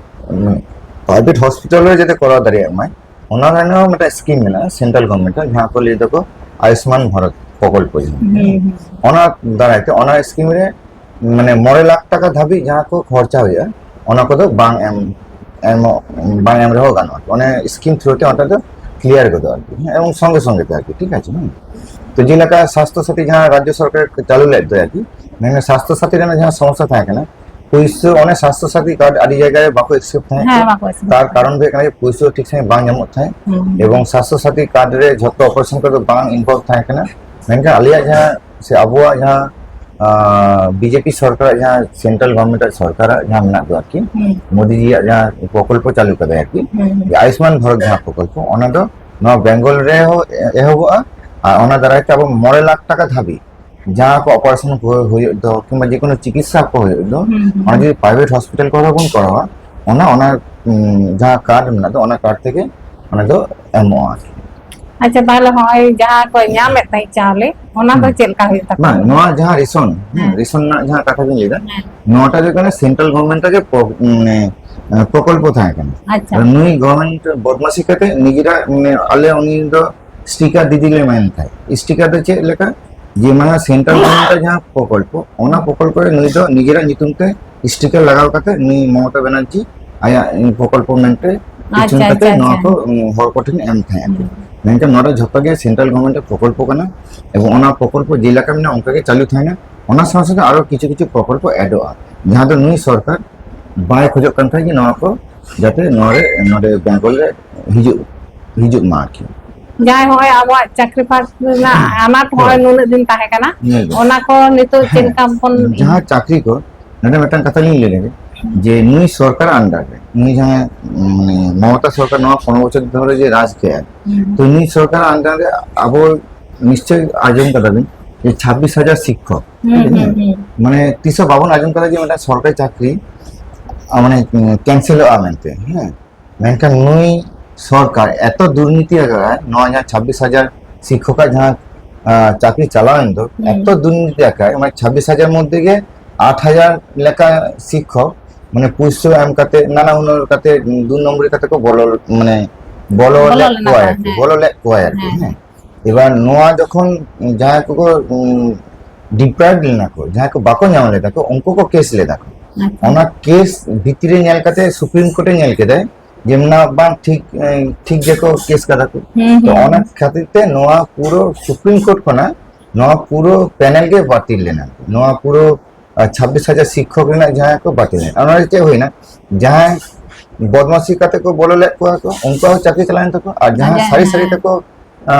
ᱩᱢ, ᱯᱨᱟᱭᱵᱷᱮᱴ ᱦᱚᱥᱯᱤᱴᱟᱞ ᱨᱮ ᱡᱟᱛᱮ ᱠᱚᱨᱟᱣ ᱫᱟᱲᱮᱭᱟᱜ ᱢᱟᱭ, ᱚᱱᱟ ᱨᱮᱱᱟᱜ ᱦᱚᱸ ᱢᱤᱫᱴᱟᱝ ᱥᱠᱤᱢ ᱢᱮᱱᱟᱜᱼᱟ ᱥᱮᱱᱴᱨᱟᱞ ᱜᱚᱵᱷᱚᱨᱱᱢᱮᱱᱴ ᱟᱜ, ᱡᱟᱦᱟᱸ ᱠᱚ ᱞᱟᱹᱭ ᱫᱟᱠᱚ ᱟᱭᱩᱥᱢᱟᱱ ᱵᱷᱟᱨᱚᱛ ᱯᱨᱚᱠᱚᱞᱯᱚ ᱡᱟᱦᱟᱸ᱾ ᱦᱩᱸ, ᱦᱩᱸ᱾ ᱚᱱᱟ ᱫᱟᱨᱟᱭ ᱛᱮ ᱚᱱᱟ ᱥᱠᱤᱢ ᱨᱮ ᱢᱟᱱᱮ ᱢᱚᱬᱮ ᱞᱟᱠᱷ ᱴᱟᱠᱟ ᱫᱷᱟᱹᱵᱤᱡ ᱡᱟᱦᱟᱸ ᱠᱚ ᱠᱷᱚᱨᱪᱟ ᱦᱩᱭᱩᱜᱼᱟ, ᱚᱱᱟ ᱠᱚᱫᱚ ᱵᱟᱝ ᱮᱢ, ᱮᱢᱚᱜ, ᱵᱟᱝ ᱮᱢ ᱨᱮᱦᱚᱸ ᱜᱟᱱᱚᱜᱼᱟ᱾ ᱚᱱᱮ ᱥᱠᱤᱢ ᱛᱷᱨᱩ ᱛᱮ ᱚᱱᱟ ᱫᱚ ᱠᱞᱤᱭᱟᱨ ᱜᱚᱫᱚᱜᱼᱟ ᱟᱨᱠᱤ, ᱦᱮᱸ, ᱮᱵᱚᱝ ᱥᱚᱸᱜᱮ ᱥᱚᱸᱜᱮ ᱛᱮ ᱟᱨᱠᱤ, ᱴᱷᱤᱠ ᱟᱪᱷᱮ, ᱦᱮᱸ᱾ ᱛᱚ ᱡᱮᱞᱮᱠᱟ ᱥᱟᱥᱛᱷᱚ ᱥᱟᱛᱷᱤ ᱡᱟᱦᱟᱸ ᱨᱟᱡᱽᱡᱚ ᱥᱚᱨᱠᱟᱨ ᱪᱟᱹᱞᱩ ᱞᱮᱫ ᱫᱚ ᱟᱨᱠᱤ, ᱢᱮᱱᱠᱷᱟᱱ ᱥᱟᱥᱛᱷᱚ ᱥᱟᱛᱷᱤ ᱨᱮᱱᱟᱜ ᱡᱟᱦᱟᱸ ᱥᱚᱢᱚᱥᱥᱟ ᱛᱟᱦᱮᱸ ᱠᱟᱱᱟ, ᱯᱩᱭᱥᱟᱹ, ᱚᱱᱮ ᱥᱟᱥᱛᱷᱚ ᱥᱟᱛᱷᱤ ᱠᱟᱨᱰ ᱟᱹᱰᱤ ᱡᱟᱭᱜᱟ ᱨᱮ ᱵᱟᱠᱚ ᱮᱠᱥᱮᱯᱴ ᱛᱟᱦᱮᱸᱫ᱾ ᱦᱮᱸ, ᱵᱟᱠᱚ ᱮᱠᱥᱮᱯᱴ ᱛᱟᱨ ᱛᱟᱦᱮᱸᱫ᱾ ᱠᱟᱨᱚᱱ ᱫᱚ ᱦᱩᱭᱩᱜ ᱠᱟᱱᱟ ᱡᱮ ᱯᱩᱭᱥᱟᱹ ᱴᱷᱤᱠ ᱥᱟᱺᱦᱤᱡ ᱵᱟᱝ ᱧᱟᱢᱚᱜ ᱛᱟᱦᱮᱸᱫ᱾ ᱦᱩᱸ᱾ ᱮᱵᱚᱝ ᱥᱟᱥᱛᱷᱚ ᱥᱟᱛᱷᱤ ᱠᱟᱨᱰ ᱨᱮ ᱡᱷᱚᱛᱚ ᱚᱯᱟᱨᱮᱥᱚᱱ ᱠᱚᱫᱚ ᱵᱟᱝ ᱤᱱᱵᱷᱚᱞᱵᱷ ᱛᱟᱦᱮᱸ ᱠᱟᱱᱟ᱾ ᱢᱮᱱᱠᱷᱟᱱ ᱟᱞᱮᱭᱟᱜ ᱡᱟᱦᱟᱸ, ᱥᱮ ᱟᱵᱚᱣᱟᱜ ᱡᱟᱦᱟᱸ, ᱟᱸ, ᱵᱤᱡᱮᱯᱤ ᱥᱚᱨᱠᱟᱨᱟᱜ ᱡᱟᱦᱟᱸ, ᱥᱮᱱᱴᱨᱟᱞ ᱜᱚᱵᱷᱚᱨᱱᱢᱮᱱᱴ ᱥᱚᱨᱠᱟᱨᱟᱜ ᱡᱟᱦᱟᱸ ᱢᱮᱱᱟᱜ ᱫᱚ ᱟᱨᱠᱤ, ᱦᱩᱸ᱾ ᱢᱳᱫᱤᱡᱤᱭᱟᱜ ᱡᱟᱦᱟᱸ ᱯᱨᱚᱠᱚᱞᱯᱚ ᱪᱟᱹᱞᱩ ᱠᱟᱫᱟᱭ ᱟᱨᱠᱤ, ᱦᱩᱸ, ᱦᱩᱸ᱾ ᱡᱮ ᱟᱭᱩᱥᱢᱟᱱ ᱵᱷᱟᱨᱚᱛ ᱡᱟᱦᱟᱸ ᱯᱨᱚᱠᱚᱞᱯᱚ, ᱚᱱᱟ ᱫᱚ ᱱᱚᱣᱟ ᱵᱮᱝᱜᱚᱞ ᱨᱮᱦᱚᱸ ᱮ-, ᱮᱦᱚᱵᱚᱜᱼᱟ᱾ ᱟᱨ ᱚᱱᱟ ᱫᱟᱨᱟᱭ ᱛᱮ ᱟᱵᱚ ᱢᱚᱬᱮ ᱞᱟᱠᱷ ᱴᱟᱠᱟ ᱫᱷᱟᱹᱵᱤᱡ ᱡᱟᱦᱟᱸ ᱠᱚ ᱚᱯᱟᱨᱮᱥᱚᱱ ᱠᱚ ᱦᱩᱭᱩᱜ ᱫᱚ, ᱠᱤᱝᱵᱟ ᱡᱮᱠᱳᱱᱳ ᱪᱤᱠᱤᱛᱥᱟ ᱠᱚ ᱦᱩᱭᱩᱜ ᱫᱚ, ᱦᱩᱸ, ᱦᱩᱸ, ᱚᱱᱟ ᱦᱩᱸ᱾ ᱡᱩᱫᱤ ᱯᱨᱟᱭᱵᱷᱮᱴ ᱦᱚᱥᱯᱤᱴᱟᱞ ᱠᱚᱨᱮ ᱵᱚᱱ ᱠᱚᱨᱟᱣᱟ, ᱚᱱᱟ, ᱚᱱᱟ, ᱩᱸ, ᱡᱟᱦᱟᱸ ᱠᱟᱨᱰ ᱢᱮᱱᱟᱜ ᱫᱚ, ᱚᱱᱟ ᱠᱟᱨᱰ ᱛᱮᱜᱮ ᱚᱱᱟ ᱫᱚ ᱮᱢᱚᱜᱼᱟ ᱟᱨᱠᱤ᱾ ᱟᱪᱪᱷᱟ, ᱛᱟᱦᱚᱞᱮ ᱦᱚᱸᱜᱼᱚᱭ ᱡᱟᱦᱟᱸ ᱠᱚ ᱧᱟᱢᱮᱫ ᱛᱟᱦᱮᱸᱫ ᱪᱟᱣᱞᱮ, ᱚᱱᱟ ᱫᱚ ᱦᱩᱸ᱾ ᱪᱮᱫ ᱞᱮᱠᱟ ᱦᱩᱭᱩᱜ ᱛᱟᱠᱚᱣᱟ? ᱵᱟᱝ, ᱱᱚᱣᱟ ᱡᱟᱦᱟᱸ ᱨᱮᱥᱚᱱ, ᱦᱩᱸ, ᱦᱮᱸ᱾ ᱨᱮᱥᱚᱱ ᱨᱮᱱᱟᱜ ᱡᱟᱦᱟᱸ ᱠᱟᱛᱷᱟ ᱵᱤᱱ ᱞᱟᱹᱭᱫᱟ, ᱦᱮᱸ᱾ ᱱᱚᱣᱟᱴᱟᱜ ᱫᱚ ᱦᱩᱭᱩᱜ ᱠᱟᱱᱟ ᱥᱮᱱᱴᱨᱟᱞ ᱜᱚᱵᱷᱚᱨᱱᱢᱮᱱᱴ ᱜᱮ ᱯᱨᱚ-, ᱢᱟᱱᱮ, ᱯᱨᱚᱠᱚᱞᱯᱚ ᱛᱟᱦᱮᱸ ᱠᱟᱱᱟ᱾ ᱟᱪᱪᱷᱟ᱾ ᱟᱨ ᱱᱩᱭ ᱜᱚᱵᱷᱚᱨᱱᱢᱮᱱᱴ ᱵᱚᱫᱢᱟᱥᱤ ᱠᱟᱛᱮ ᱱᱤᱡᱮᱨᱟᱜ, ᱢᱟᱱᱮ, ᱟᱞᱮ ᱩᱱᱤ ᱫᱚ ᱥᱴᱤᱠᱟᱨ ᱫᱤᱫᱤ ᱞᱮ ᱢᱮᱱ ᱛᱟᱦᱮᱸᱫ᱾ ᱥᱴᱤᱠᱟᱨ ᱫᱚ ᱪᱮᱫ ᱞᱮᱠᱟ? ᱡᱮ ᱢᱟᱱᱮ ᱥᱮᱱᱴᱨᱟᱞ ᱜᱚᱵᱷᱚᱨᱱᱢᱮᱱᱴ ᱡᱟᱦᱟᱸ ᱯᱨᱚᱠᱚᱞᱯᱚ, ᱚᱱᱟ ᱯᱨᱚᱠᱚᱞᱯᱚ ᱨᱮ ᱱᱩᱭ ᱫᱚ ᱱᱤᱡᱮᱨᱟᱜ ᱧᱩᱛᱩᱢ ᱛᱮ ᱥᱴᱤᱠᱟᱨ ᱞᱟᱜᱟᱣ ᱠᱟᱛᱮ ᱱᱩᱭ ᱢᱚᱢᱚᱛᱟ ᱵᱟᱱᱟᱨᱡᱤ ᱟᱭᱟᱜ ᱯᱨᱚᱠᱚᱞᱯᱚ ᱢᱮᱱᱛᱮ ᱯᱤᱪᱷᱚᱱ ᱟᱪᱪᱷᱟ, ᱠᱟᱛᱮ ᱟᱪᱪᱷᱟ, ᱱᱚᱣᱟ ᱟᱪᱪᱷᱟ᱾ ᱠᱚ, ᱩᱸ, ᱦᱚᱲ ᱠᱚᱴᱷᱮᱱ ᱮᱢ ᱛᱟᱦᱮᱸᱫ ᱟᱠᱚ᱾ ᱦᱩᱸ᱾ ᱢᱮᱱᱠᱷᱟᱱ ᱱᱚᱣᱟ ᱫᱚ ᱡᱷᱚᱛᱚ ᱜᱮ ᱥᱮᱱᱴᱨᱟᱞ ᱜᱚᱵᱷᱚᱨᱱᱢᱮᱱᱴ ᱯᱨᱚᱠᱚᱞᱯᱚ ᱠᱟᱱᱟ, ᱮᱵᱚᱝ ᱚᱱᱟ ᱯᱨᱚᱠᱚᱞᱯᱚ ᱡᱮ ᱞᱮᱠᱟ ᱢᱮᱱᱟᱜᱼᱟ ᱚᱱᱠᱟ ᱜᱮ ᱪᱟᱹᱞᱩ ᱛᱟᱦᱮᱱᱟ᱾ ᱚᱱᱟ ᱥᱟᱶ ᱥᱟᱶᱛᱮ ᱟᱨᱚ ᱠᱤᱪᱷᱩ ᱠᱤᱪᱷᱩ ᱯᱨᱚᱠᱚᱞᱯᱚ ᱮᱰᱚᱜᱼᱟ, ᱡᱟᱦᱟᱸ ᱫᱚ ᱱᱩᱭ ᱥᱚᱨᱠᱟᱨ ᱵᱟᱭ ᱠᱷᱚᱡᱚᱜ ᱠᱟᱱ ᱛᱟᱦᱮᱸᱫ ᱡᱮ ᱱᱚᱣᱟ ᱠᱚ ᱡᱟᱛᱮ ᱱᱚᱣᱟ ᱨᱮ, ᱱᱚᱰᱮ ᱵᱮᱝᱜᱚᱞ ᱨᱮ ᱦᱤᱡᱩᱜ, ᱦᱤᱡᱩᱜ ᱢᱟ ᱟᱨᱠᱤ᱾ ᱡᱟᱦᱟᱸᱭ ᱦᱚᱸᱜᱼᱚᱭ ᱟᱵᱚᱣᱟᱜ ᱪᱟᱹᱠᱨᱤ ᱯᱟᱥ ᱨᱮᱱᱟᱜ ᱟᱱᱟᱴ ᱦᱚᱸᱜᱼᱚᱭ ᱦᱳᱭ᱾ ᱱᱩᱱᱟᱹᱜ ᱫᱤᱱ ᱛᱟᱦᱮᱸ ᱠᱟᱱᱟ, ᱧᱮᱞ ᱵᱮᱱ᱾ ᱚᱱᱟ ᱠᱚ ᱱᱤᱛᱚᱜ ᱪᱮᱫ ᱦᱮᱸ, ᱞᱮᱠᱟ ᱵᱚᱱ ᱡᱟᱦᱟᱸ ᱪᱟᱹᱠᱨᱤ ᱠᱚ, ᱱᱚᱰᱮ ᱢᱤᱫᱴᱟᱝ ᱠᱟᱛᱷᱟ ᱞᱤᱧ ᱞᱟᱹᱭ ᱞᱮᱜᱮ, ᱦᱩᱸ᱾ ᱡᱮ ᱱᱩᱭ ᱥᱚᱨᱠᱟᱨ under ᱨᱮ, ᱱᱩᱭ ᱡᱟᱦᱟᱸ, ᱢᱟᱱᱮ, ᱢᱚᱢᱚᱛᱟ ᱥᱚᱨᱠᱟᱨ ᱱᱚᱣᱟ ᱯᱚᱱᱨᱚ ᱵᱚᱪᱷᱚᱨ ᱫᱷᱚᱨᱮ ᱡᱮ ᱨᱟᱡᱽ ᱠᱮᱜᱼᱟᱭ, ᱦᱩᱸ᱾ ᱛᱚ ᱱᱩᱭ ᱥᱚᱨᱠᱟᱨ under ᱨᱮ ᱟᱵᱚ ᱱᱤᱥᱪᱚᱭ ᱟᱸᱡᱚᱢ ᱠᱟᱫᱟ ᱵᱤᱱ ᱡᱮ ᱪᱷᱟᱵᱵᱤᱥ ᱦᱟᱡᱟᱨ ᱥᱤᱠᱠᱷᱚᱠ, ᱦᱩᱸ, ᱴᱷᱤᱠ ᱟᱪᱷᱮ? ᱦᱩᱸ, ᱦᱩᱸ᱾ ᱢᱟᱱᱮ ᱛᱤᱥ ᱦᱚᱸ ᱵᱟᱵᱚᱱ ᱟᱸᱡᱚᱢ ᱠᱟᱫᱟ ᱡᱮ ᱢᱤᱫᱴᱟᱝ ᱥᱚᱨᱠᱟᱨᱤ ᱪᱟᱹᱠᱨᱤ, ᱟ, ᱢᱟᱱᱮ, ᱩᱸ, ᱠᱮᱱᱥᱮᱞᱚᱜᱼᱟ ᱢᱮᱱᱛᱮ, ᱦᱮᱸ᱾ ᱢᱮᱱᱠᱷᱟᱱ ᱱᱩᱭ ᱥᱚᱨᱠᱟᱨ ᱮᱛᱚ ᱫᱩᱨᱱᱤᱛᱤ ᱟᱠᱟᱫᱟᱭ, ᱱᱚᱣᱟ ᱡᱟᱦᱟᱸ ᱪᱷᱟᱵᱵᱤᱥ ᱦᱟᱡᱟᱨ ᱥᱤᱠᱠᱷᱚᱠᱟᱜ ᱡᱟᱦᱟᱸ, ᱟ, ᱪᱟᱹᱠᱨᱤ ᱪᱟᱞᱟᱣᱮᱱ ᱫᱚ, ᱦᱩᱸ᱾ ᱮᱛᱚ ᱫᱩᱨᱱᱤᱛᱤ ᱟᱠᱟᱫᱟᱭ, ᱢᱟᱱᱮ ᱪᱷᱟᱵᱵᱤᱥ ᱦᱟᱡᱟᱨ ᱢᱚᱫᱽᱫᱷᱮ ᱜᱮ ᱟᱴ ᱦᱟᱡᱟᱨ ᱞᱮᱠᱟ ᱥᱤᱠᱠᱷᱚᱠ, ᱢᱟᱱᱮ ᱯᱩᱭᱥᱟᱹ ᱮᱢ ᱠᱟᱛᱮ, ᱱᱟᱱᱟ ᱦᱩᱱᱟᱹᱨ ᱠᱟᱛᱮ, ᱫᱩ ᱱᱚᱢᱵᱚᱨᱤ ᱠᱟᱛᱮ ᱠᱚ ᱵᱚᱞᱚ, ᱢᱟᱱᱮ ᱵᱚᱞᱚ ᱵᱚᱞᱚ ᱞᱮᱫ ᱞᱮᱱᱟ ᱠᱚᱣᱟᱭ ᱠᱚ, ᱟᱨᱠᱤ, ᱦᱮᱸ᱾ ᱵᱚᱞᱚ ᱞᱮᱫ ᱠᱚᱣᱟᱭ ᱟᱨᱠᱤ, ᱦᱮᱸ᱾ ᱦᱮᱸ᱾ ᱮᱵᱟᱨ ᱱᱚᱣᱟ ᱡᱚᱠᱷᱚᱱ ᱡᱟᱦᱟᱸᱭ ᱠᱚᱠᱚ, ᱩᱸ, deprive ᱞᱮᱱᱟ ᱠᱚ, ᱡᱟᱦᱟᱸᱭ ᱠᱚ ᱵᱟᱠᱚ ᱧᱟᱢ ᱞᱮᱫᱟ ᱠᱚ, ᱩᱱᱠᱩ ᱠᱚ ᱠᱮᱥ ᱞᱮᱫᱟ ᱠᱚ᱾ ᱟᱪᱪᱷᱟ᱾ ᱚᱱᱟ ᱠᱮᱥ ᱵᱷᱤᱛᱨᱤ ᱧᱮᱞ ᱠᱟᱛᱮ ᱥᱩᱯᱨᱤᱢ ᱠᱳᱨᱴ ᱮ ᱧᱮᱞ ᱠᱮᱫᱟᱭ ᱡᱮ ᱱᱚᱣᱟ ᱵᱟᱝ ᱴᱷᱤᱠ, ᱮ, ᱴᱷᱤᱠ ᱜᱮᱠᱚ ᱠᱮᱥ ᱠᱟᱫᱟ ᱠᱚ᱾ ᱦᱩᱸ, ᱛᱚ ᱦᱩᱸ, ᱚᱱᱟ ᱦᱩᱸ᱾ ᱠᱷᱟᱹᱛᱤᱨ ᱛᱮ ᱱᱚᱣᱟ ᱯᱩᱨᱟᱹ ᱥᱩᱯᱨᱤᱢ ᱠᱳᱨᱴ ᱠᱷᱚᱱᱟᱜ ᱱᱚᱣᱟ ᱯᱩᱨᱟᱹ ᱯᱮᱱᱮᱞ ᱜᱮ ᱵᱟᱹᱛᱤᱞ ᱞᱮᱱᱟ᱾ ᱱᱚᱣᱟ ᱯᱩᱨᱟᱹ, ᱟ, ᱪᱷᱟᱵᱵᱤᱥ ᱦᱟᱡᱟᱨ ᱥᱤᱠᱠᱷᱚᱠ ᱨᱮᱱᱟᱜ ᱡᱟᱦᱟᱸ ᱠᱚ ᱵᱟᱹᱛᱤᱞ ᱞᱮᱱᱟ, ᱚᱱᱟ ᱨᱮ ᱪᱮᱫ ᱦᱩᱭᱱᱟ? ᱡᱟᱦᱟᱸᱭ ᱵᱚᱫᱢᱟᱥᱤ ᱠᱟᱛᱮ ᱠᱚ ᱵᱚᱞᱚ ᱞᱮᱫ ᱠᱚᱣᱟ ᱠᱚ, ᱩᱱᱠᱩᱣᱟᱜ ᱦᱚᱸ ᱪᱟᱹᱠᱨᱤ ᱪᱟᱞᱟᱣᱮᱱ ᱛᱟᱠᱚᱣᱟ, ᱟᱨ ᱡᱟᱦᱟᱸ ᱟᱡᱟᱜ, ᱥᱟᱹᱨᱤ ᱥᱟᱹᱨᱤ ᱦᱮᱸ᱾ ᱛᱮᱠᱚ, ᱟ,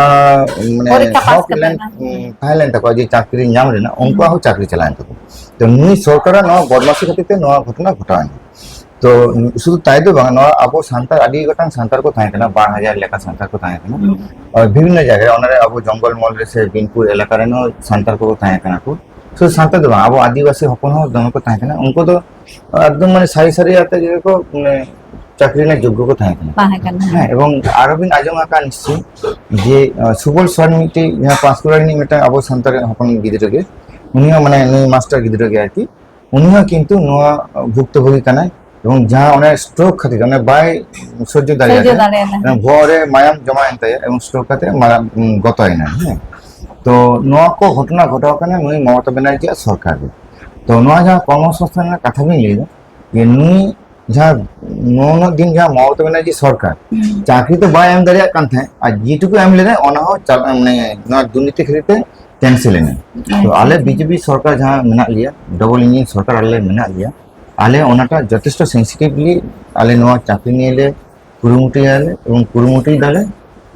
ᱢᱟᱱᱮ ᱯᱚᱨᱤᱠᱠᱷᱟ ᱯᱟᱥ ᱦᱚᱠ ᱠᱟᱛᱮ ᱞᱮᱱ, ᱱᱟᱜ᱾ ᱦᱩᱸ᱾ ᱛᱟᱦᱮᱸ ᱞᱮᱱ ᱛᱟᱠᱚᱣᱟ ᱡᱮ ᱪᱟᱹᱠᱨᱤ ᱧᱟᱢ ᱨᱮᱱᱟᱜ, ᱦᱩᱸ᱾ ᱩᱱᱠᱩᱣᱟᱜ ᱦᱚᱸ ᱪᱟᱹᱠᱨᱤ ᱪᱟᱞᱟᱣᱮᱱ ᱛᱟᱠᱚᱣᱟ᱾ ᱛᱚ ᱱᱩᱭ ᱥᱚᱨᱠᱟᱨᱟᱜ ᱱᱚᱣᱟ ᱵᱚᱫᱢᱟᱥᱤ ᱠᱷᱟᱹᱛᱤᱨ ᱛᱮ ᱱᱚᱣᱟ ᱜᱷᱚᱴᱚᱱᱟ ᱜᱷᱚᱴᱟᱣᱮᱱᱟ᱾ ᱛᱚ ᱥᱩᱫᱷᱩ ᱛᱟᱭ ᱫᱚ ᱵᱟᱝ, ᱱᱚᱣᱟ ᱟᱵᱚ ᱥᱟᱱᱛᱟᱲ, ᱟᱹᱰᱤ ᱜᱚᱴᱟᱝ ᱥᱟᱱᱛᱟᱲ ᱠᱚ ᱛᱟᱦᱮᱸ ᱠᱟᱱᱟ, ᱵᱟᱨ ᱦᱟᱡᱟᱨ ᱞᱮᱠᱟ ᱥᱟᱱᱛᱟᱲ ᱠᱚ ᱛᱟᱦᱮᱸ ᱠᱟᱱᱟ᱾ ᱦᱩᱸ᱾ ᱟᱨ ᱵᱤᱵᱷᱤᱱᱱᱚ ᱡᱟᱭᱜᱟ ᱨᱮ, ᱚᱱᱟ ᱨᱮ ᱟᱵᱚ ᱡᱚᱝᱜᱚᱞ ᱢᱚᱦᱚᱞ ᱨᱮ ᱥᱮ ᱵᱤᱱᱯᱩᱨ ᱮᱞᱟᱠᱟ ᱨᱮᱱ ᱦᱚᱸ ᱥᱟᱱᱛᱟᱲ ᱠᱚᱠᱚ ᱛᱟᱦᱮᱸ ᱠᱟᱱᱟ ᱠᱚ᱾ ᱥᱩᱫᱷᱩ ᱥᱟᱱᱛᱟᱲ ᱫᱚ ᱵᱟᱝ, ᱟᱵᱚ ᱟᱹᱫᱤᱵᱟᱹᱥᱤ ᱦᱚᱯᱚᱱ ᱦᱚᱸ ᱫᱚᱢᱮ ᱠᱚ ᱛᱟᱦᱮᱸ ᱠᱟᱱᱟ᱾ ᱩᱱᱠᱩ ᱫᱚ ᱮᱠᱫᱚᱢ ᱢᱟᱱᱮ ᱥᱟᱹᱨᱤ ᱥᱟᱹᱨᱤ ᱟᱛᱮ ᱜᱮ ᱠᱚ, ᱢᱟᱱᱮ, ᱪᱟᱹᱠᱨᱤ ᱨᱮᱱᱟᱜ ᱡᱳᱜᱽᱜᱚ ᱠᱚ ᱛᱟᱦᱮᱸ ᱠᱟᱱᱟ᱾ ᱛᱟᱦᱮᱸ ᱠᱟᱱᱟ᱾ ᱦᱮᱸ, ᱮᱵᱚᱝ ᱟᱨᱚ ᱵᱤᱱ ᱟᱸᱡᱚᱢ ᱟᱠᱟᱫ ᱱᱤᱥᱪᱚᱭ ᱡᱮ, ᱟᱸ, ᱥᱩᱵᱚᱞ ᱥᱚᱨᱮᱱ ᱢᱤᱫᱴᱤᱡ ᱡᱟᱦᱟᱸ ᱯᱟᱸᱥᱠᱩᱲᱟ ᱨᱤᱱᱤᱡ ᱢᱤᱫᱴᱟᱝ ᱟᱵᱚ ᱥᱟᱱᱛᱟᱲ ᱦᱚᱯᱚᱱ ᱜᱤᱫᱽᱨᱟᱹ ᱜᱮ, ᱩᱱᱤ ᱦᱚᱸ ᱢᱟᱱᱮ ᱱᱩᱭ ᱢᱟᱥᱴᱟᱨ ᱜᱤᱫᱽᱨᱟᱹ ᱜᱮ ᱟᱨᱠᱤ, ᱩᱱᱤ ᱦᱚᱸ ᱠᱤᱱᱛᱩ ᱱᱚᱣᱟ ᱵᱷᱩᱠᱛᱚᱵᱷᱳᱜᱤ ᱠᱟᱱᱟᱭ᱾ ᱮᱵᱚᱝ ᱡᱟᱦᱟᱸ ᱚᱱᱮ ᱥᱴᱨᱳᱠ ᱠᱷᱟᱹᱛᱤᱨ ᱚᱱᱮ ᱵᱟᱭ ᱥᱚᱡᱽᱡᱚ ᱫᱟᱲᱮᱭᱟᱫᱟ, ᱥᱚᱡᱽᱡᱚ ᱫᱟᱲᱮᱭᱟᱫᱟ, ᱚᱱᱮ ᱦᱮᱸ᱾ ᱵᱚᱦᱚᱜ ᱨᱮ ᱢᱟᱭᱟᱢ ᱡᱚᱢᱟᱭᱮᱱ ᱛᱟᱭᱟ ᱮᱵᱚᱝ ᱥᱴᱨᱳᱠ ᱠᱟᱛᱮ ᱢᱟᱨᱟᱝ, ᱩᱸ, ᱜᱚᱛᱚᱭᱮᱱᱟ, ᱦᱮᱸ᱾ ᱛᱚ ᱱᱚᱣᱟ ᱠᱚ ᱜᱷᱚᱴᱚᱱᱟ ᱜᱷᱚᱴᱟᱣ ᱠᱟᱱᱟ ᱱᱩᱭ ᱢᱚᱢᱚᱛᱟ ᱵᱮᱱᱟᱨᱡᱤᱭᱟᱜ ᱥᱚᱨᱠᱟᱨ ᱨᱮ᱾ ᱛᱚ ᱱᱚᱣᱟ ᱡᱟᱦᱟᱸ ᱠᱚᱨᱢᱚᱥᱚᱝᱥᱛᱷᱟᱱ ᱨᱮᱱᱟᱜ ᱠᱟᱛᱷᱟ ᱵᱤᱱ ᱞᱟᱹᱭ ᱮᱫᱟ, ᱡᱮ ᱱᱩᱭ ᱡᱟᱦᱟᱸ ᱱᱩᱱᱟᱹᱜ ᱫᱤᱱ ᱡᱟᱦᱟᱸ ᱢᱚᱢᱚᱛᱟ ᱵᱮᱱᱟᱨᱡᱤ ᱥᱚᱨᱠᱟᱨ ᱦᱩᱸ᱾ ᱪᱟᱹᱠᱨᱤ ᱫᱚ ᱵᱟᱭ ᱮᱢ ᱫᱟᱲᱮᱭᱟᱜ ᱠᱟᱱ ᱛᱟᱦᱮᱸᱫ, ᱟᱨ ᱡᱮᱴᱩᱠᱩ ᱮᱢ ᱞᱮᱫᱟᱭ ᱚᱱᱟ ᱦᱚᱸ ᱪᱟᱞ-, ᱢᱟᱱᱮ ᱱᱚᱣᱟ ᱫᱩᱨᱱᱤᱛᱤ ᱠᱷᱟᱹᱛᱤᱨ ᱛᱮ ᱠᱮᱱᱥᱮᱞ ᱮᱱᱟ᱾ ᱛᱚ ᱟᱪᱪᱷᱟ, ᱟᱞᱮ ᱟᱪᱪᱷᱟ᱾ ᱵᱤᱡᱮᱯᱤ ᱥᱚᱨᱠᱟᱨ ᱡᱟᱦᱟᱸ ᱢᱮᱱᱟᱜ ᱞᱮᱭᱟ, ᱰᱚᱵᱚᱞ ᱤᱧᱡᱤᱱ ᱥᱚᱨᱠᱟᱨ ᱟᱞᱮ ᱢᱮᱱᱟᱜ ᱞᱮᱭᱟ, ᱟᱞᱮ ᱚᱱᱟᱴᱟᱜ ᱡᱚᱛᱷᱮᱥᱴᱚ ᱥᱮᱱᱥᱤᱴᱤᱵᱷᱞᱤ ᱟᱞᱮ ᱱᱚᱣᱟ ᱪᱟᱹᱠᱨᱤ ᱱᱤᱭᱮ ᱞᱮ ᱠᱩᱨᱩᱢᱩᱴᱩᱭᱟᱞᱮ ᱮᱵᱚᱝ ᱠᱩᱨᱩᱢᱩᱴᱩᱭ ᱫᱟᱞᱮ,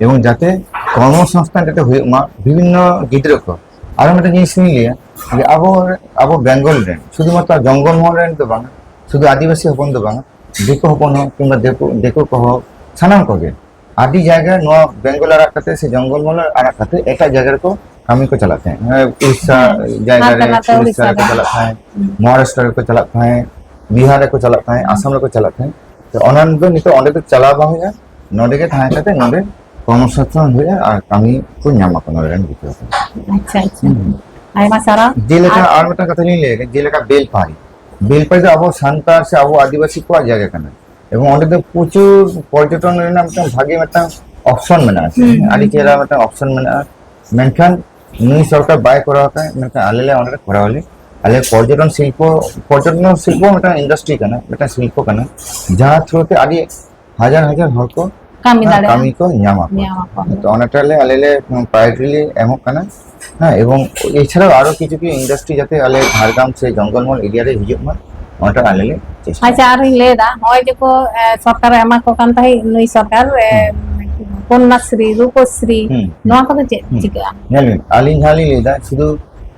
ᱮᱵᱚᱝ ᱡᱟᱛᱮ ᱠᱚᱨᱢᱚᱥᱚᱝᱥᱛᱷᱟᱱ ᱡᱟᱛᱮ ᱦᱩᱭᱩᱜ ᱢᱟ ᱵᱤᱵᱷᱤᱱᱱᱚ ᱜᱤᱫᱽᱨᱟᱹ ᱠᱚ᱾ ᱟᱨᱚ ᱢᱤᱫᱴᱮᱱ ᱡᱤᱱᱤᱥ ᱤᱧ ᱞᱟᱹᱭᱟ, ᱡᱮ ᱟᱵᱚ, ᱟᱵᱚ ᱵᱮᱝᱜᱚᱞ ᱨᱮᱱ ᱥᱩᱫᱷᱩ ᱢᱟᱛᱨᱚ ᱡᱚᱝᱜᱚᱞ ᱢᱚᱦᱚᱞ ᱨᱮᱱ ᱫᱚ ᱵᱟᱝ, ᱥᱩᱫᱷᱩ ᱟᱹᱫᱤᱵᱟᱹᱥᱤ ᱦᱚᱯᱚᱱ ᱫᱚ ᱵᱟᱝ, ᱫᱤᱠᱩ ᱦᱚᱯᱚᱱ ᱦᱚᱸ ᱠᱤᱝᱵᱟ ᱫᱤᱠᱩ, ᱫᱤᱠᱩ ᱠᱚᱦᱚᱸ, ᱥᱟᱱᱟᱢ ᱠᱚᱜᱮ ᱟᱹᱰᱤ ᱡᱟᱭᱜᱟ ᱱᱚᱣᱟ ᱵᱮᱝᱜᱚᱞ ᱟᱲᱟᱜ ᱠᱟᱛᱮ ᱥᱮ ᱡᱚᱝᱜᱚᱞ ᱢᱚᱦᱚᱞ ᱟᱲᱟᱜ ᱠᱟᱛᱮ ᱮᱴᱟᱜ ᱡᱟᱭᱜᱟ ᱨᱮᱠᱚ ᱠᱟᱹᱢᱤ ᱠᱚ ᱪᱟᱞᱟᱜ ᱛᱟᱦᱮᱸᱫ᱾ ᱦᱮᱸ, ᱩᱲᱤᱥᱥᱟ ᱦᱮᱸ, ᱡᱟᱭᱜᱟ ᱦᱟᱱᱛᱮ ᱨᱮ, ᱱᱟᱛᱮ ᱩᱲᱤᱥᱥᱟ ᱩᱲᱤᱥᱥᱟ ᱨᱮᱠᱚ ᱫᱚ᱾ ᱪᱟᱞᱟᱜ ᱛᱟᱦᱮᱸᱫ, ᱦᱩᱸ᱾ ᱢᱚᱦᱟᱨᱟᱥᱴᱨᱚ ᱨᱮᱠᱚ ᱪᱟᱞᱟᱜ ᱛᱟᱦᱮᱸᱫ, ᱵᱤᱦᱟᱨ ᱨᱮᱠᱚ ᱪᱟᱞᱟᱜ ᱛᱟᱦᱮᱸᱫ, ᱦᱩᱸ᱾ ᱟᱥᱟᱢ ᱨᱮᱠᱚ ᱪᱟᱞᱟᱜ ᱛᱟᱦᱮᱸᱫ᱾ ᱛᱚ ᱚᱱᱟ ᱫᱚ ᱱᱤᱛᱚᱜ ᱚᱸᱰᱮ ᱫᱚ ᱪᱟᱞᱟᱣ ᱵᱟᱝ ᱦᱩᱭᱩᱜᱼᱟ, ᱱᱚᱰᱮ ᱜᱮ ᱛᱟᱦᱮᱸ ᱠᱟᱛᱮ ᱱᱚᱰᱮ ᱠᱚᱨᱢᱚᱥᱚᱝᱥᱛᱷᱟᱱ ᱦᱩᱭᱩᱜᱼᱟ ᱟᱨ ᱠᱟᱹᱢᱤ ᱠᱚ ᱧᱟᱢ ᱟᱠᱚ ᱱᱚᱰᱮ ᱨᱮᱱ ᱜᱤᱫᱽᱨᱟᱹ ᱠᱚ᱾ ᱟᱪᱪᱷᱟ, ᱟᱪᱪᱷᱟ᱾ ᱦᱩᱸ᱾ ᱟᱭᱢᱟ ᱥᱟᱨᱦᱟᱣ᱾ ᱡᱮᱞᱮᱠᱟ ᱟᱨ ᱟᱨ ᱢᱤᱫᱴᱟᱝ ᱠᱟᱛᱷᱟ ᱞᱤᱧ ᱞᱟᱹᱭ ᱞᱮᱜᱮ, ᱡᱮᱞᱮᱠᱟ ᱵᱮᱞᱯᱟᱦᱟᱲᱤ, ᱵᱮᱞᱯᱟᱦᱟᱲᱤ ᱫᱚ ᱟᱵᱚ ᱥᱟᱱᱛᱟᱲ ᱥᱮ ᱟᱵᱚ ᱟᱹᱫᱤᱵᱟᱹᱥᱤ ᱠᱚᱣᱟᱜ ᱡᱟᱭᱜᱟ ᱠᱟᱱᱟ, ᱮᱵᱚᱝ ᱚᱸᱰᱮ ᱫᱚ ᱯᱨᱚᱪᱩᱨ ᱯᱚᱨᱡᱚᱴᱚᱱ ᱨᱮᱱᱟᱜ ᱢᱤᱫᱴᱟᱝ ᱵᱷᱟᱜᱮ ᱢᱤᱫᱴᱟᱝ ᱚᱯᱥᱚᱱ ᱢᱮᱱᱟᱜᱼᱟ, ᱦᱩᱸ, ᱦᱩᱸ, ᱟᱹᱰᱤ ᱪᱮᱦᱨᱟ ᱦᱩᱸ᱾ ᱢᱤᱫᱴᱟᱝ ᱚᱯᱥᱚᱱ ᱢᱮᱱᱟᱜᱼᱟ᱾ ᱢᱮᱱᱠᱷᱟᱱ ᱱᱩᱭ ᱥᱚᱨᱠᱟᱨ ᱵᱟᱭ ᱠᱚᱨᱟᱣ ᱟᱠᱟᱫ, ᱢᱮᱱᱠᱷᱟᱱ ᱟᱞᱮ ᱞᱮ ᱚᱸᱰᱮ ᱞᱮ ᱠᱚᱨᱟᱣ ᱟᱞᱮ᱾ ᱟᱞᱮ ᱯᱚᱨᱡᱚᱴᱚᱱ ᱥᱤᱞᱯᱚ, ᱯᱚᱨᱡᱚᱴᱚᱱ ᱥᱤᱞᱯᱚ ᱢᱤᱫᱴᱟᱝ ᱤᱱᱰᱟᱥᱴᱨᱤ ᱠᱟᱱᱟ, ᱢᱤᱫᱴᱟᱝ ᱥᱤᱞᱯᱚ ᱠᱟᱱᱟ, ᱡᱟᱦᱟᱸ ᱛᱷᱨᱩ ᱛᱮ ᱟᱹᱰᱤ ᱦᱟᱡᱟᱨ ᱦᱟᱡᱟᱨ ᱦᱚᱲ ᱠᱚ ᱠᱟᱹᱢᱤ ᱦᱮᱸ, ᱫᱟᱲᱮᱭᱟᱜᱼᱟ᱾ ᱠᱟᱹᱢᱤ ᱠᱚ ᱧᱟᱢ ᱟᱠᱚ᱾ ᱧᱟᱢ ᱟᱠᱚ᱾ ᱛᱚ ᱚᱱᱟᱴᱟᱜ ᱞᱮ, ᱟᱞᱮ ᱞᱮ ᱯᱨᱟᱭᱳᱨᱤᱴᱤ ᱞᱮ ᱮᱢᱚᱜ ᱠᱟᱱᱟ᱾ ᱦᱮᱸ, ᱮᱵᱚᱝ ᱮᱪᱷᱟᱲᱟᱣ ᱟᱨᱚ ᱠᱤᱪᱷᱩ ᱠᱤᱪᱷᱩ ᱤᱱᱰᱟᱥᱴᱨᱤ ᱡᱟᱛᱮ ᱟᱞᱮ ᱡᱷᱟᱲᱜᱨᱟᱢ ᱥᱮ ᱡᱚᱝᱜᱚᱞ ᱢᱚᱦᱚᱞ ᱮᱨᱤᱭᱟ ᱨᱮ ᱦᱤᱡᱩᱜ ᱢᱟ, ᱚᱱᱟᱴᱟᱜ ᱟᱞᱮ ᱞᱮ ᱪᱮᱥᱴᱟᱭᱟ᱾ ᱟᱪᱪᱷᱟ, ᱟᱨᱤᱧ ᱞᱟᱹᱭ ᱮᱫᱟ, ᱱᱚᱜᱼᱚᱭ ᱡᱮ ᱠᱚ, ᱮ, ᱥᱚᱨᱠᱟᱨᱮ ᱮᱢᱟ ᱠᱚ ᱠᱟᱱ ᱛᱟᱦᱮᱸᱫ ᱱᱩᱭ ᱥᱚᱨᱠᱟᱨ, ᱮ, ᱦᱩᱸ᱾ ᱠᱚᱱᱱᱟᱥᱨᱤ, ᱨᱩᱯᱚᱥᱨᱤ, ᱦᱩᱸ, ᱦᱩᱸ᱾ ᱱᱚᱣᱟ ᱠᱚᱫᱚ ᱪᱮᱫ ᱦᱩᱸ᱾ ᱪᱤᱠᱟᱹᱜᱼᱟ? ᱧᱮᱞ ᱵᱤᱱ, ᱟᱹᱞᱤᱧ ᱡᱟᱦᱟᱸ ᱞᱤᱧ ᱞᱟᱹᱭ ᱮᱫᱟ, ᱥᱩᱫᱷᱩ,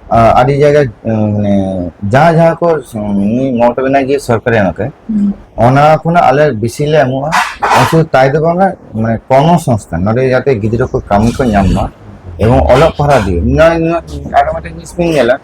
ᱟ, ᱟᱹᱰᱤ ᱡᱟᱭᱜᱟ, ᱩᱸ, ᱢᱟᱱᱮ, ᱡᱟᱦᱟᱸ, ᱡᱟᱦᱟᱸ ᱠᱚ, ᱩᱸ, ᱢᱚᱢᱚᱛᱟ ᱵᱮᱱᱟᱨᱡᱤ ᱥᱚᱨᱠᱟᱨᱮ ᱮᱢ ᱟᱠᱟᱫ, ᱦᱩᱸ᱾ ᱚᱱᱟ ᱠᱷᱚᱱᱟᱜ ᱟᱞᱮ ᱵᱮᱥᱤ ᱞᱮ ᱮᱢᱚᱜᱼᱟ᱾ ᱟᱨ ᱥᱩᱫᱷᱩ ᱛᱟᱭ ᱫᱚ ᱵᱟᱝᱟ, ᱢᱟᱱᱮ, ᱠᱚᱨᱢᱚ ᱥᱚᱝᱥᱛᱷᱟᱱ, ᱱᱚᱰᱮ ᱡᱟᱛᱮ ᱜᱤᱫᱽᱨᱟᱹ ᱠᱚ ᱠᱟᱹᱢᱤ ᱠᱚ ᱧᱟᱢ ᱢᱟ ᱮᱵᱚᱝ ᱚᱞᱚᱜ ᱯᱟᱲᱦᱟᱣ ᱫᱤᱭᱮ᱾ ᱱᱚᱣᱟ, ᱱᱚᱣᱟ, ᱟᱨᱚ ᱢᱤᱫᱴᱮᱱ ᱡᱤᱱᱤᱥ ᱵᱤᱱ ᱧᱮᱞᱟ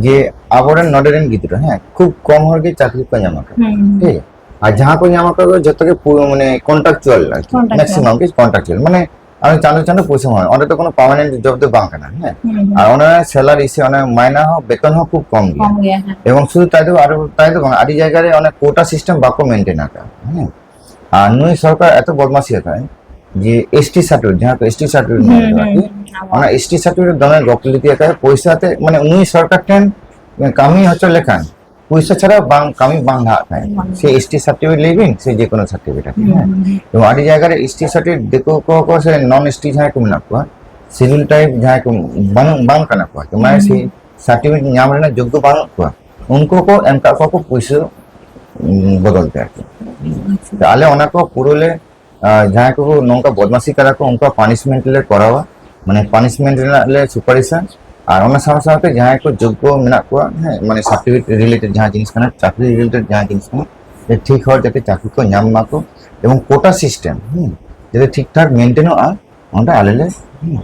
ᱡᱮ ᱟᱵᱚᱨᱮᱱ ᱱᱚᱰᱮ ᱨᱮᱱ ᱜᱤᱫᱽᱨᱟᱹ, ᱦᱮᱸ, ᱠᱷᱩᱵ ᱠᱚᱢ ᱦᱚᱲ ᱜᱮ ᱪᱟᱹᱠᱨᱤ ᱠᱚ ᱧᱟᱢ ᱟᱠᱟᱫᱟ᱾ ᱦᱩᱸ᱾ ᱴᱷᱤᱠ ᱜᱮᱭᱟ? ᱟᱨ ᱡᱟᱦᱟᱸ ᱠᱚ ᱧᱟᱢ ᱟᱠᱟᱫ ᱫᱚ ᱡᱚᱛᱚ ᱜᱮ ᱯᱩ-, ᱢᱟᱱᱮ, ᱠᱚᱱᱴᱨᱟᱠᱪᱩᱣᱟᱞ ᱟᱨᱠᱤ, ᱠᱚᱱᱴᱨᱟᱠᱪᱩᱣᱟᱞ᱾ ᱢᱮᱠᱥᱤᱢᱟᱢ ᱜᱮ ᱠᱚᱱᱴᱨᱟᱠᱪᱩᱣᱟᱞ, ᱢᱟᱱᱮ, ᱟᱨ ᱪᱟᱸᱫᱚ ᱪᱟᱸᱫᱚ ᱯᱚᱭᱥᱟ ᱦᱚᱸ, ᱚᱸᱰᱮ ᱫᱚ ᱠᱳᱱᱳ ᱯᱟᱨᱢᱟᱱᱮᱱᱴ ᱡᱚᱵ ᱫᱚ ᱵᱟᱝ ᱠᱟᱱᱟ, ᱦᱮᱸ᱾ ᱦᱩᱸ, ᱦᱩᱸ᱾ ᱟᱨ ᱚᱱᱟ ᱥᱮᱞᱟᱨᱤ ᱥᱮ ᱚᱱᱟ ᱢᱟᱭᱱᱟ ᱦᱚᱸ, ᱵᱮᱛᱚᱱ ᱦᱚᱸ ᱠᱷᱩᱵ ᱠᱚᱢ ᱜᱮᱭᱟ᱾ ᱠᱚᱢ ᱜᱮᱭᱟ, ᱦᱮᱸ᱾ ᱮᱵᱚᱝ ᱥᱩᱫᱷᱩ ᱛᱟᱭ ᱫᱚ, ᱟᱨ ᱛᱟᱭ ᱫᱚ ᱵᱟᱝ, ᱟᱹᱰᱤ ᱡᱟᱭᱜᱟ ᱨᱮ ᱚᱱᱟ ᱠᱳᱴᱟ ᱥᱤᱥᱴᱮᱢ ᱵᱟᱠᱚ ᱢᱮᱱᱴᱮᱱ ᱟᱠᱟᱫᱟ, ᱦᱮᱸ᱾ ᱟᱨ ᱱᱩᱭ ᱥᱚᱨᱠᱟᱨ ᱮᱛᱚ ᱵᱚᱫᱢᱟᱥᱤ ᱟᱠᱟᱫᱟᱭ, ᱡᱮ ᱮᱥ ᱴᱤ ᱥᱟᱨᱴᱤᱯᱷᱤᱠᱮᱴ, ᱡᱟᱦᱟᱸ ᱠᱚ ᱮᱥ ᱴᱤ ᱥᱟᱨᱴᱤᱯᱷᱤᱠᱮᱴ ᱦᱩᱸ, ᱢᱮᱱᱟᱜ ᱛᱟᱠᱚᱣᱟ, ᱦᱩᱸ, ᱦᱩᱸ, ᱟᱵᱚ᱾ ᱚᱱᱟ ᱮᱥ ᱴᱤ ᱥᱟᱨᱴᱤᱯᱷᱤᱠᱮᱴ ᱫᱚᱢᱮ ᱜᱚᱯᱞᱤᱛᱤ ᱟᱠᱟᱫ, ᱯᱚᱭᱥᱟ ᱛᱮ, ᱢᱟᱱᱮ, ᱩᱱᱤ ᱥᱚᱨᱠᱟᱨ ᱴᱷᱮᱱ ᱠᱟᱹᱢᱤ ᱦᱚᱪᱚ ᱞᱮᱠᱷᱟᱱ ᱯᱚᱭᱥᱟ ᱪᱷᱟᱲᱟ ᱵᱟᱝ, ᱠᱟᱹᱢᱤ ᱵᱟᱝ ᱞᱟᱦᱟᱜ ᱛᱟᱦᱮᱸᱫ᱾ ᱵᱟᱝ᱾ ᱥᱮ ᱮᱥ ᱴᱤ ᱥᱟᱨᱴᱤᱯᱷᱤᱠᱮᱴ ᱞᱟᱹᱭ ᱵᱤᱱ, ᱥᱮ ᱡᱮ ᱠᱳᱱᱳ ᱥᱟᱨᱴᱤᱯᱷᱤᱠᱮᱴ ᱟᱨᱠᱤ, ᱦᱩᱸ, ᱦᱮᱸ᱾ ᱦᱩᱸ, ᱦᱩᱸ᱾ ᱡᱮᱢᱚᱱ ᱟᱹᱰᱤ ᱡᱟᱭᱜᱟ ᱨᱮ ᱮᱥ ᱴᱤ ᱥᱟᱨᱴᱤᱯᱷᱤᱠᱮᱴ ᱫᱤᱠᱩ ᱠᱚ, ᱠᱚ ᱥᱮ ᱱᱚᱱ ᱮᱥ ᱴᱤ ᱡᱟᱦᱟᱸᱭ ᱠᱚ ᱢᱮᱱᱟᱜ ᱠᱚᱣᱟ, ᱥᱤᱰᱩᱞ ᱴᱨᱟᱭᱤᱵᱽ ᱡᱟᱦᱟᱸᱭ ᱠᱚ ᱵᱟᱹᱱᱩᱜ, ᱵᱟᱝ ᱠᱟᱱᱟ ᱠᱚ ᱟᱨᱠᱤ, ᱢᱟᱱᱮ ᱦᱩᱸ, ᱥᱮ ᱦᱩᱸ᱾ ᱥᱟᱨᱴᱤᱯᱷᱤᱠᱮᱴ ᱧᱟᱢ ᱨᱮᱱᱟᱜ ᱡᱳᱜᱽᱜᱚ ᱵᱟᱹᱱᱩᱜ ᱠᱚᱣᱟ, ᱩᱱᱠᱩ ᱠᱚ ᱮᱢ ᱠᱟᱜ ᱠᱚᱣᱟ ᱠᱚ ᱯᱩᱭᱥᱟᱹ, ᱩᱸ, ᱵᱚᱫᱚᱞ ᱛᱮ ᱟᱨᱠᱤ᱾ ᱟᱪᱪᱷᱟ᱾ ᱛᱚ ᱟᱞᱮ ᱚᱱᱟ ᱠᱚ ᱯᱩᱨᱟᱹ ᱞᱮ, ᱟᱸ, ᱡᱟᱦᱟᱸᱭ ᱠᱚ ᱱᱚᱝᱠᱟ ᱵᱚᱫᱢᱟᱥᱤ ᱠᱟᱱᱟ ᱠᱚ, ᱩᱱᱠᱩᱣᱟᱜ ᱯᱟᱱᱤᱥᱢᱮᱱᱴ ᱞᱮ ᱠᱚᱨᱟᱣᱟ, ᱢᱟᱱᱮ ᱯᱟᱱᱤᱥᱢᱮᱱᱴ ᱨᱮᱱᱟᱜ ᱞᱮ ᱥᱩᱯᱟᱨᱤᱥᱟ᱾ ᱟᱨ ᱚᱱᱟ ᱥᱟᱶ ᱥᱟᱶᱛᱮ ᱡᱟᱦᱟᱸᱭ ᱠᱚ ᱡᱳᱜᱽᱜᱚ ᱢᱮᱱᱟᱜ ᱠᱚᱣᱟ, ᱦᱮᱸ, ᱢᱟᱱᱮ ᱥᱟᱨᱴᱤᱯᱷᱤᱠᱮᱴ ᱨᱤᱞᱮᱴᱮᱰ ᱡᱟᱦᱟᱸ ᱡᱤᱱᱤᱥ ᱠᱟᱱᱟ, ᱪᱟᱹᱠᱨᱤ ᱨᱤᱞᱮᱴᱮᱰ ᱡᱟᱦᱟᱸ ᱡᱤᱱᱤᱥ ᱠᱟᱱᱟ, ᱡᱮ ᱴᱷᱤᱠ ᱦᱚᱲ ᱡᱟᱛᱮ ᱪᱟᱹᱠᱨᱤ ᱠᱚ ᱧᱟᱢ ᱢᱟᱠᱚ, ᱮᱵᱚᱝ ᱠᱳᱴᱟ ᱥᱤᱥᱴᱮᱢ, ᱦᱩᱸ, ᱡᱟᱛᱮ ᱴᱷᱤᱠ ᱴᱷᱟᱠ ᱢᱮᱱᱴᱮᱱᱚᱜᱼᱟ, ᱚᱸᱰᱮ ᱟᱞᱮ ᱞᱮ, ᱦᱩᱸ᱾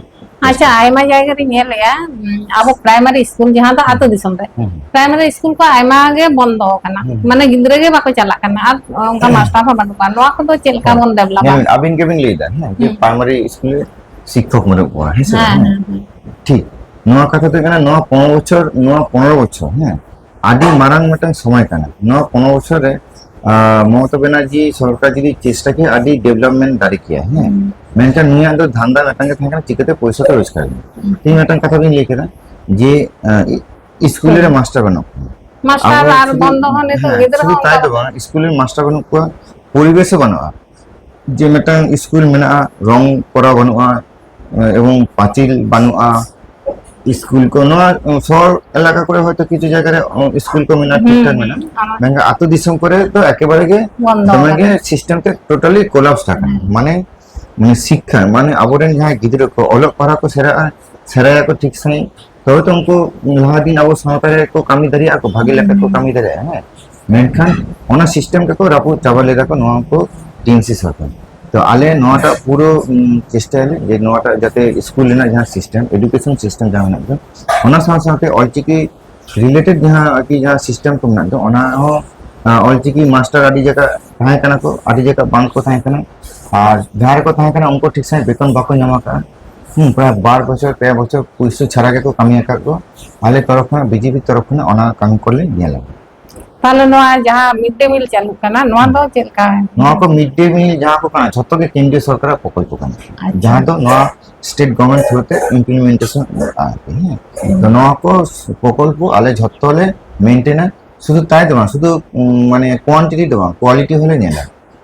ᱟᱪᱪᱷᱟ, ᱟᱭᱢᱟ ᱡᱟᱭᱜᱟ ᱨᱤᱧ ᱧᱮᱞᱮᱜᱼᱟ, ᱩᱸ, ᱟᱵᱚ ᱯᱨᱟᱭᱢᱟᱨᱤ ᱥᱠᱩᱞ ᱡᱟᱦᱟᱸ ᱫᱚ ᱦᱩᱸ᱾ ᱟᱹᱛᱩ ᱫᱤᱥᱚᱢ ᱨᱮ, ᱦᱩᱸ, ᱦᱩᱸ᱾ ᱯᱨᱟᱭᱢᱟᱨᱤ ᱥᱠᱩᱞ ᱠᱚ ᱟᱭᱢᱟ ᱜᱮ ᱵᱚᱱᱫᱚ ᱟᱠᱟᱱᱟ, ᱦᱩᱸ, ᱦᱩᱸ᱾ ᱢᱟᱱᱮ ᱜᱤᱫᱽᱨᱟᱹ ᱜᱮ ᱵᱟᱠᱚ ᱪᱟᱞᱟᱜ ᱠᱟᱱᱟ, ᱟᱨ ᱚᱱᱠᱟ ᱦᱩᱸ᱾ ᱢᱟᱥᱴᱟᱨ ᱦᱚᱸ ᱵᱟᱹᱱᱩᱜ ᱠᱚᱣᱟ᱾ ᱱᱚᱣᱟ ᱠᱚᱫᱚ ᱪᱮᱫ ᱞᱮᱠᱟ ᱦᱮᱸ᱾ ᱵᱚᱱ ᱰᱮᱵᱷᱞᱚᱯᱟ? ᱧᱮᱞ ᱵᱤᱱ, ᱟᱹᱵᱤᱱ ᱜᱮᱵᱤᱱ ᱞᱟᱹᱭᱫᱟ, ᱦᱮᱸ, ᱡᱮ ᱦᱩᱸ᱾ ᱯᱨᱟᱭᱢᱟᱨᱤ ᱥᱠᱩᱞ ᱨᱮ ᱥᱤᱠᱠᱷᱚᱠ ᱵᱟᱹᱱᱩᱜ ᱠᱚᱣᱟ, ᱦᱮᱸ ᱥᱮ ᱦᱮᱸ, ᱵᱟᱝ? ᱦᱮᱸ, ᱦᱮᱸ᱾ ᱴᱷᱤᱠ᱾ ᱱᱚᱣᱟ ᱠᱟᱛᱷᱟ ᱫᱚ ᱠᱟᱱᱟ, ᱱᱚᱣᱟ ᱯᱚᱱᱨᱚ ᱵᱚᱪᱷᱚᱨ, ᱱᱚᱣᱟ ᱯᱚᱱᱨᱚ ᱵᱚᱪᱷᱚᱨ, ᱦᱮᱸ, ᱟᱹᱰᱤ ᱢᱟᱨᱟᱝ ᱢᱤᱫᱴᱟᱝ ᱥᱚᱢᱚᱭ ᱠᱟᱱᱟ᱾ ᱱᱚᱣᱟ ᱯᱚᱱᱨᱚ ᱵᱚᱪᱷᱚᱨ ᱨᱮ, ᱟᱸ, ᱢᱚᱢᱚᱛᱟ ᱵᱮᱱᱟᱨᱡᱤ ᱥᱚᱨᱠᱟᱨ ᱡᱩᱫᱤ ᱪᱮᱥᱴᱟ ᱠᱮᱭᱟ, ᱟᱹᱰᱤ ᱰᱮᱵᱷᱞᱚᱯᱢᱮᱱᱴ ᱫᱟᱲᱮ ᱠᱮᱭᱟ, ᱦᱮᱸ᱾ ᱦᱩᱸ᱾ ᱢᱮᱱᱠᱷᱟᱱ ᱱᱩᱭᱟᱜ ᱫᱚ ᱫᱷᱟᱱᱫᱟ ᱢᱤᱫᱴᱟᱝ ᱜᱮ ᱛᱟᱦᱮᱸ ᱠᱟᱱᱟ, ᱪᱤᱠᱟᱹᱛᱮ ᱯᱚᱭᱥᱟ ᱠᱚ ᱨᱳᱡᱽᱜᱟᱨ ᱮᱫᱟ᱾ ᱦᱩᱸ᱾ ᱛᱮᱦᱮᱧ ᱢᱤᱫᱴᱟᱝ ᱠᱟᱛᱷᱟ ᱵᱤᱱ ᱞᱟᱹᱭ ᱠᱮᱫᱟ ᱡᱮ, ᱟᱸ, ᱤ-, ᱤᱥᱠᱩᱞ ᱨᱮ ᱦᱩᱸ᱾ ᱢᱟᱥᱴᱟᱨ ᱵᱟᱹᱱᱩᱜ ᱠᱚᱣᱟ᱾ ᱢᱟᱥᱴᱟᱨ ᱟᱵᱚ ᱟᱨ ᱥᱩᱫᱷᱩ, ᱵᱚᱱᱫᱚ ᱦᱚᱸ ᱱᱤᱛᱚᱜ ᱦᱮᱸ, ᱜᱤᱫᱽᱨᱟᱹ ᱥᱩᱫᱷᱩ ᱦᱚᱸ ᱛᱟᱭ ᱚᱱᱠᱟ ᱫᱚ ᱵᱟᱠᱚ ᱵᱟᱝ, ᱤᱥᱠᱩᱞ ᱨᱮ ᱢᱟᱥᱴᱟᱨ ᱵᱟᱹᱱᱩᱜ ᱠᱚᱣᱟ, ᱯᱚᱨᱤᱵᱮᱥ ᱦᱚᱸ ᱵᱟᱹᱱᱩᱜᱼᱟ᱾ ᱡᱮ ᱢᱤᱫᱴᱟᱝ ᱤᱥᱠᱩᱞ ᱢᱮᱱᱟᱜᱼᱟ, ᱨᱚᱝ ᱠᱚᱨᱟᱣ ᱵᱟᱹᱱᱩᱜᱼᱟ, ᱮᱵᱚᱝ ᱯᱟᱹᱪᱤᱨ ᱵᱟᱹᱱᱩᱜᱼᱟ᱾ ᱤᱥᱠᱩᱞ ᱠᱚ, ᱱᱚᱣᱟ ᱥᱚᱦᱚᱨ ᱮᱞᱟᱠᱟ ᱠᱚᱨᱮ ᱦᱚᱭᱛᱳ ᱠᱤᱪᱷᱩ ᱡᱟᱭᱜᱟ ᱨᱮ, ᱚ, ᱤᱥᱠᱩᱞ ᱠᱚ ᱢᱮᱱᱟᱜᱼᱟ, ᱴᱷᱤᱠ ᱦᱩᱸ, ᱴᱷᱟᱠ ᱦᱩᱸ, ᱢᱮᱱᱟᱜᱼᱟ᱾ ᱚᱱᱟ ᱢᱮᱱᱠᱷᱟᱱ ᱟᱹᱛᱩ ᱫᱤᱥᱚᱢ ᱠᱚᱨᱮ ᱫᱚ ᱮᱠᱮᱵᱟᱨᱮ ᱜᱮ ᱵᱚᱱᱫᱚ ᱫᱚᱢᱮ ᱜᱮ ᱟᱠᱟᱱᱟ᱾ ᱥᱤᱥᱴᱮᱢ ᱛᱮ ᱴᱳᱴᱟᱞᱤ ᱠᱳᱞᱟᱯᱥ ᱟᱠᱟᱱᱟ᱾ ᱦᱩᱸ᱾ ᱢᱟᱱᱮ, ᱢᱟᱱᱮ ᱥᱤᱠᱠᱷᱟ, ᱢᱟᱱᱮ ᱟᱵᱚᱨᱮᱱ ᱡᱟᱦᱟᱸᱭ ᱜᱤᱫᱽᱨᱟᱹ ᱠᱚ ᱚᱞᱚᱜ ᱯᱟᱲᱦᱟᱜ ᱠᱚ ᱥᱮᱬᱟᱜᱼᱟ, ᱥᱮᱬᱟᱭᱟᱠᱚ ᱴᱷᱤᱠ ᱥᱟᱺᱦᱤᱡ, ᱛᱚᱵᱮ ᱛᱚ ᱩᱱᱠᱩ ᱞᱟᱦᱟ ᱫᱤᱱ ᱟᱵᱚ ᱥᱟᱶᱛᱟ ᱨᱮ ᱠᱚ ᱠᱟᱹᱢᱤ ᱫᱟᱲᱮᱭᱟᱜᱼᱟ ᱠᱚ, ᱵᱷᱟᱜᱮ ᱞᱮᱠᱟ ᱠᱚ ᱦᱩᱸ᱾ ᱠᱟᱹᱢᱤ ᱫᱟᱲᱮᱭᱟᱜᱼᱟ, ᱦᱮᱸ᱾ ᱢᱮᱱᱠᱷᱟᱱ ᱚᱱᱟ ᱥᱤᱥᱴᱮᱢ ᱜᱮᱠᱚ ᱨᱟᱹᱯᱩᱫ ᱪᱟᱵᱟ ᱞᱮᱫᱟ ᱠᱚ ᱱᱚᱣᱟ ᱠᱚ ᱴᱤ ᱮᱢ ᱥᱤ ᱥᱚᱨᱠᱟᱨ᱾ ᱛᱚ ᱟᱞᱮ ᱱᱚᱣᱟᱴᱟᱜ ᱯᱩᱨᱟᱹ, ᱩᱸ, ᱪᱮᱥᱴᱟᱭᱟᱞᱮ ᱡᱮ ᱱᱚᱣᱟᱴᱟᱜ ᱡᱟᱛᱮ ᱥᱠᱩᱞ ᱨᱮᱱᱟᱜ ᱡᱟᱦᱟᱸ ᱥᱤᱥᱴᱮᱢ, ᱮᱰᱩᱠᱮᱥᱚᱱ ᱥᱤᱥᱴᱮᱢ ᱡᱟᱦᱟᱸ ᱢᱮᱱᱟᱜ ᱫᱚ, ᱚᱱᱟ ᱥᱟᱶ ᱥᱟᱶᱛᱮ ᱚᱞᱪᱤᱠᱤ ᱨᱤᱞᱮᱴᱮᱰ ᱡᱟᱦᱟᱸ ᱟᱨᱠᱤ ᱡᱟᱦᱟᱸ ᱥᱤᱥᱴᱮᱢ ᱠᱚ ᱢᱮᱱᱟᱜ ᱫᱚ, ᱚᱱᱟ ᱦᱚᱸ, ᱟᱸ, ᱚᱞᱪᱤᱠᱤ ᱢᱟᱥᱴᱟᱨ ᱟᱹᱰᱤ ᱡᱟᱭᱜᱟ ᱛᱟᱦᱮᱸ ᱠᱟᱱᱟ ᱠᱚ, ᱟᱹᱰᱤ ᱡᱟᱭᱜᱟ ᱵᱟᱝ ᱠᱚ ᱛᱟᱦᱮᱸ ᱠᱟᱱᱟ᱾ ᱟᱨ ᱡᱟᱦᱟᱸ ᱨᱮᱠᱚ ᱛᱟᱦᱮᱸ ᱠᱟᱱᱟ, ᱩᱱᱠᱩ ᱴᱷᱤᱠ ᱥᱟᱺᱦᱤᱡ ᱵᱮᱛᱚᱱ ᱵᱟᱠᱚ ᱧᱟᱢ ᱟᱠᱟᱫᱼᱟ᱾ ᱦᱩᱸ, ᱯᱨᱟᱭ ᱵᱟᱨ ᱵᱚᱪᱷᱚᱨ, ᱯᱮ ᱵᱚᱪᱷᱚᱨ ᱯᱩᱭᱥᱟᱹ ᱪᱷᱟᱲᱟ ᱜᱮᱠᱚ ᱠᱟᱹᱢᱤ ᱟᱠᱟᱫ ᱠᱚ᱾ ᱟᱞᱮ ᱛᱚᱨᱚᱯ ᱠᱷᱚᱱᱟᱜ, ᱵᱤ ᱡᱮ ᱯᱤ ᱛᱚᱨᱚᱯ ᱠᱷᱚᱱᱟᱜ ᱚᱱᱟ ᱠᱟᱹᱢᱤ ᱠᱚᱞᱮ ᱧᱮᱞᱟ᱾ ᱛᱟᱦᱞᱮ ᱱᱚᱣᱟ ᱡᱟᱦᱟᱸ ᱢᱤᱰ ᱰᱮ ᱢᱤᱞ ᱪᱟᱹᱞᱩᱜ ᱠᱟᱱᱟ, ᱱᱚᱣᱟ ᱫᱚ ᱪᱮᱫ ᱞᱮᱠᱟ? ᱱᱚᱣᱟ ᱠᱚ ᱢᱤᱰ ᱰᱮ ᱢᱤᱞ ᱡᱟᱦᱟᱸ ᱠᱚ ᱠᱟᱱᱟ, ᱡᱷᱚᱛᱚ ᱜᱮ ᱠᱮᱱᱫᱨᱤᱭᱚ ᱥᱚᱨᱠᱟᱨᱟᱜ ᱯᱨᱚᱠᱚᱞᱯᱚ ᱠᱟᱱᱟ, ᱟᱪᱪᱷᱟ᱾ ᱡᱟᱦᱟᱸ ᱫᱚ ᱱᱚᱣᱟ ᱥᱴᱮᱴ ᱜᱚᱵᱷᱚᱨᱱᱢᱮᱱᱴ ᱛᱷᱨᱩ ᱛᱮ ᱤᱢᱯᱞᱤᱢᱮᱱᱴᱮᱥᱚᱱ ᱟᱨᱠᱤ, ᱦᱮᱸ᱾ ᱛᱚ ᱱᱚᱣᱟ ᱠᱚ ᱯᱨᱚᱠᱚᱞᱯᱚ ᱟᱞᱮ ᱡᱷᱚᱛᱚ ᱞᱮ ᱢᱮᱱᱴᱮᱱᱟ, ᱥᱩᱫᱷᱩ ᱛᱟᱭ ᱫᱚ ᱵᱟᱝ, ᱥᱩᱫᱷᱩ, ᱩᱢ, ᱢᱟᱱᱮ ᱠᱳᱣᱟᱱᱴᱤᱴᱤ ᱫᱚ ᱵᱟᱝ, ᱠᱳᱣᱟᱞᱤᱴᱤ ᱦᱚᱸᱞᱮ ᱧᱮᱞᱟ᱾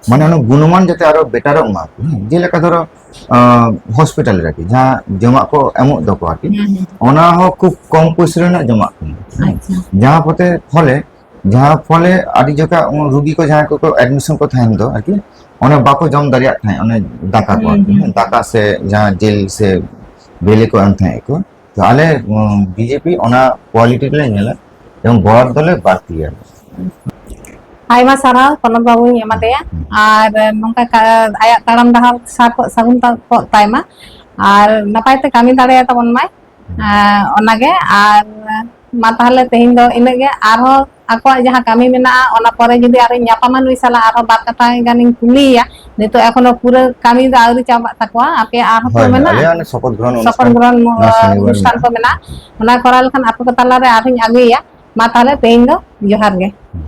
ᱢᱟᱱᱮ ᱚᱱᱟ ᱜᱩᱱᱚᱢᱟᱱ ᱡᱟᱛᱮ ᱟᱨᱚ ᱵᱮᱴᱟᱨᱚᱜ ᱢᱟ ᱟᱨᱠᱤ, ᱦᱮᱸ᱾ ᱡᱮᱞᱮᱠᱟ ᱫᱷᱚᱨᱚ, ᱟᱸ, ᱦᱚᱥᱯᱤᱴᱟᱞ ᱨᱮ ᱟᱨᱠᱤ ᱡᱟᱦᱟᱸ ᱡᱚᱢᱟᱜ ᱠᱚ ᱮᱢᱚᱜ ᱫᱚᱠᱚ ᱟᱨᱠᱤ, ᱦᱩᱸ, ᱦᱩᱸ᱾ ᱚᱱᱟ ᱦᱚᱸ ᱠᱷᱩᱵ ᱠᱚᱢ ᱯᱩᱭᱥᱟᱹ ᱨᱮᱱᱟᱜ ᱡᱚᱢᱟᱜ ᱠᱟᱱᱟ᱾ ᱟᱪᱪᱷᱟ᱾ ᱡᱟᱦᱟᱸ ᱯᱚᱛᱮ ᱯᱷᱚᱞᱮ, ᱡᱟᱦᱟᱸ ᱯᱷᱚᱞᱮ ᱟᱹᱰᱤ ᱡᱚᱠᱷᱟ ᱩᱱ ᱨᱩᱜᱤ ᱠᱚ ᱡᱟᱦᱟᱸᱭ ᱠᱚᱠᱚ ᱮᱰᱢᱤᱥᱚᱱ ᱠᱚ ᱛᱟᱦᱮᱱ ᱫᱚ ᱟᱨᱠᱤ, ᱚᱱᱮ ᱵᱟᱠᱚ ᱡᱚᱢ ᱫᱟᱲᱮᱭᱟᱜ ᱛᱟᱦᱮᱸᱫ, ᱚᱱᱮ ᱫᱟᱠᱟ ᱠᱚ ᱦᱩᱸ, ᱟᱨᱠᱤ, ᱦᱩᱸ᱾ ᱫᱟᱠᱟ ᱥᱮ ᱡᱟᱦᱟᱸ ᱡᱤᱞ ᱥᱮ ᱵᱮᱞᱮ ᱠᱚ ᱮᱢ ᱛᱟᱦᱮᱸᱫ ᱠᱚ᱾ ᱛᱚ ᱟᱞᱮ, ᱩᱸ, ᱵᱤᱡᱮᱯᱤ ᱚᱱᱟ ᱠᱳᱣᱟᱞᱤᱴᱤ ᱞᱮ ᱧᱮᱞᱟ ᱮᱵᱚᱝ ᱵᱚᱨᱟᱫ ᱫᱚᱞᱮ ᱵᱟᱹᱲᱛᱤᱭᱟ᱾ ᱟᱭᱢᱟ ᱥᱟᱨᱦᱟᱣ ᱯᱚᱱᱚᱛ ᱵᱟᱵᱩᱧ ᱮᱢᱟᱫᱮᱭᱟ᱾ ᱦᱩᱸ᱾ ᱟᱨ ᱱᱚᱝᱠᱟ ᱠᱟ-, ᱟᱭᱟᱜ ᱛᱟᱲᱟᱢ ᱰᱟᱦᱟᱨ ᱥᱟᱨ ᱠᱚᱜ ᱥᱟᱹᱜᱩᱱ ᱛᱟ-, ᱠᱚᱜ ᱛᱟᱭᱢᱟ ᱟᱨ ᱱᱟᱯᱟᱭ ᱛᱮ ᱠᱟᱹᱢᱤ ᱫᱟᱲᱮᱭᱟ ᱛᱟᱵᱚᱱ ᱢᱟᱭ᱾ ᱦᱩᱸ᱾ ᱟᱨ ᱚᱱᱟᱜᱮ, ᱟᱨ ᱢᱟ ᱛᱟᱦᱞᱮ ᱛᱮᱦᱮᱧ ᱫᱚ ᱤᱱᱟᱹᱜ ᱜᱮ᱾ ᱟᱨᱦᱚᱸ ᱟᱠᱚᱣᱟᱜ ᱡᱟᱦᱟᱸ ᱠᱟᱹᱢᱤ ᱢᱮᱱᱟᱜᱼᱟ, ᱚᱱᱟ ᱯᱚᱨᱮ ᱡᱩᱫᱤ ᱟᱨᱦᱚᱸᱧ ᱧᱟᱯᱟᱢᱟ ᱱᱩᱭ ᱥᱟᱞᱟᱜ, ᱟᱨᱦᱚᱸ ᱵᱟᱨ ᱠᱟᱛᱷᱟ ᱜᱟᱱᱤᱧ ᱠᱩᱞᱤᱭᱮᱭᱟ᱾ ᱱᱤᱛᱚᱜ ᱮᱠᱷᱚᱱᱳ ᱯᱩᱨᱟᱹ ᱠᱟᱹᱢᱤ ᱫᱚ ᱟᱹᱣᱨᱤ ᱪᱟᱵᱟᱜ ᱛᱟᱠᱚᱣᱟ, ᱟᱯᱮᱭᱟᱜ ᱟᱨᱦᱚᱸ ᱛᱚ ᱦᱳᱭ, ᱦᱳᱭ, ᱢᱮᱱᱟᱜᱼᱟ᱾ ᱟᱞᱮᱭᱟᱜ ᱚᱱᱮ ᱥᱚᱯᱚᱛ ᱜᱨᱚᱦᱚᱱ ᱥᱚᱯᱚᱛ ᱚᱱᱩᱥᱴᱷᱟᱱ ᱜᱨᱚᱦᱚᱱ, ᱚᱱᱟ ᱟᱸ, ᱥᱚᱱᱤᱵᱟᱨ ᱚᱱᱩᱥᱴᱷᱟᱱ ᱢᱮᱱᱟᱜᱼᱟ᱾ ᱠᱚ ᱢᱮᱱᱟᱜᱼᱟ, ᱚᱱᱟ ᱠᱚᱨᱟᱣ ᱞᱮᱠᱷᱟᱱ ᱟᱯᱮ ᱠᱚ ᱛᱟᱞᱟᱨᱮ ᱟᱨᱦᱚᱸᱧ ᱟᱹᱜᱩᱭᱮᱭᱟ᱾ ᱢᱟ ᱛᱟᱦᱞᱮ ᱛᱮᱦᱮᱧ ᱫᱚ ᱡᱚᱦᱟᱨ ᱜᱮ᱾ ᱦᱩᱸ᱾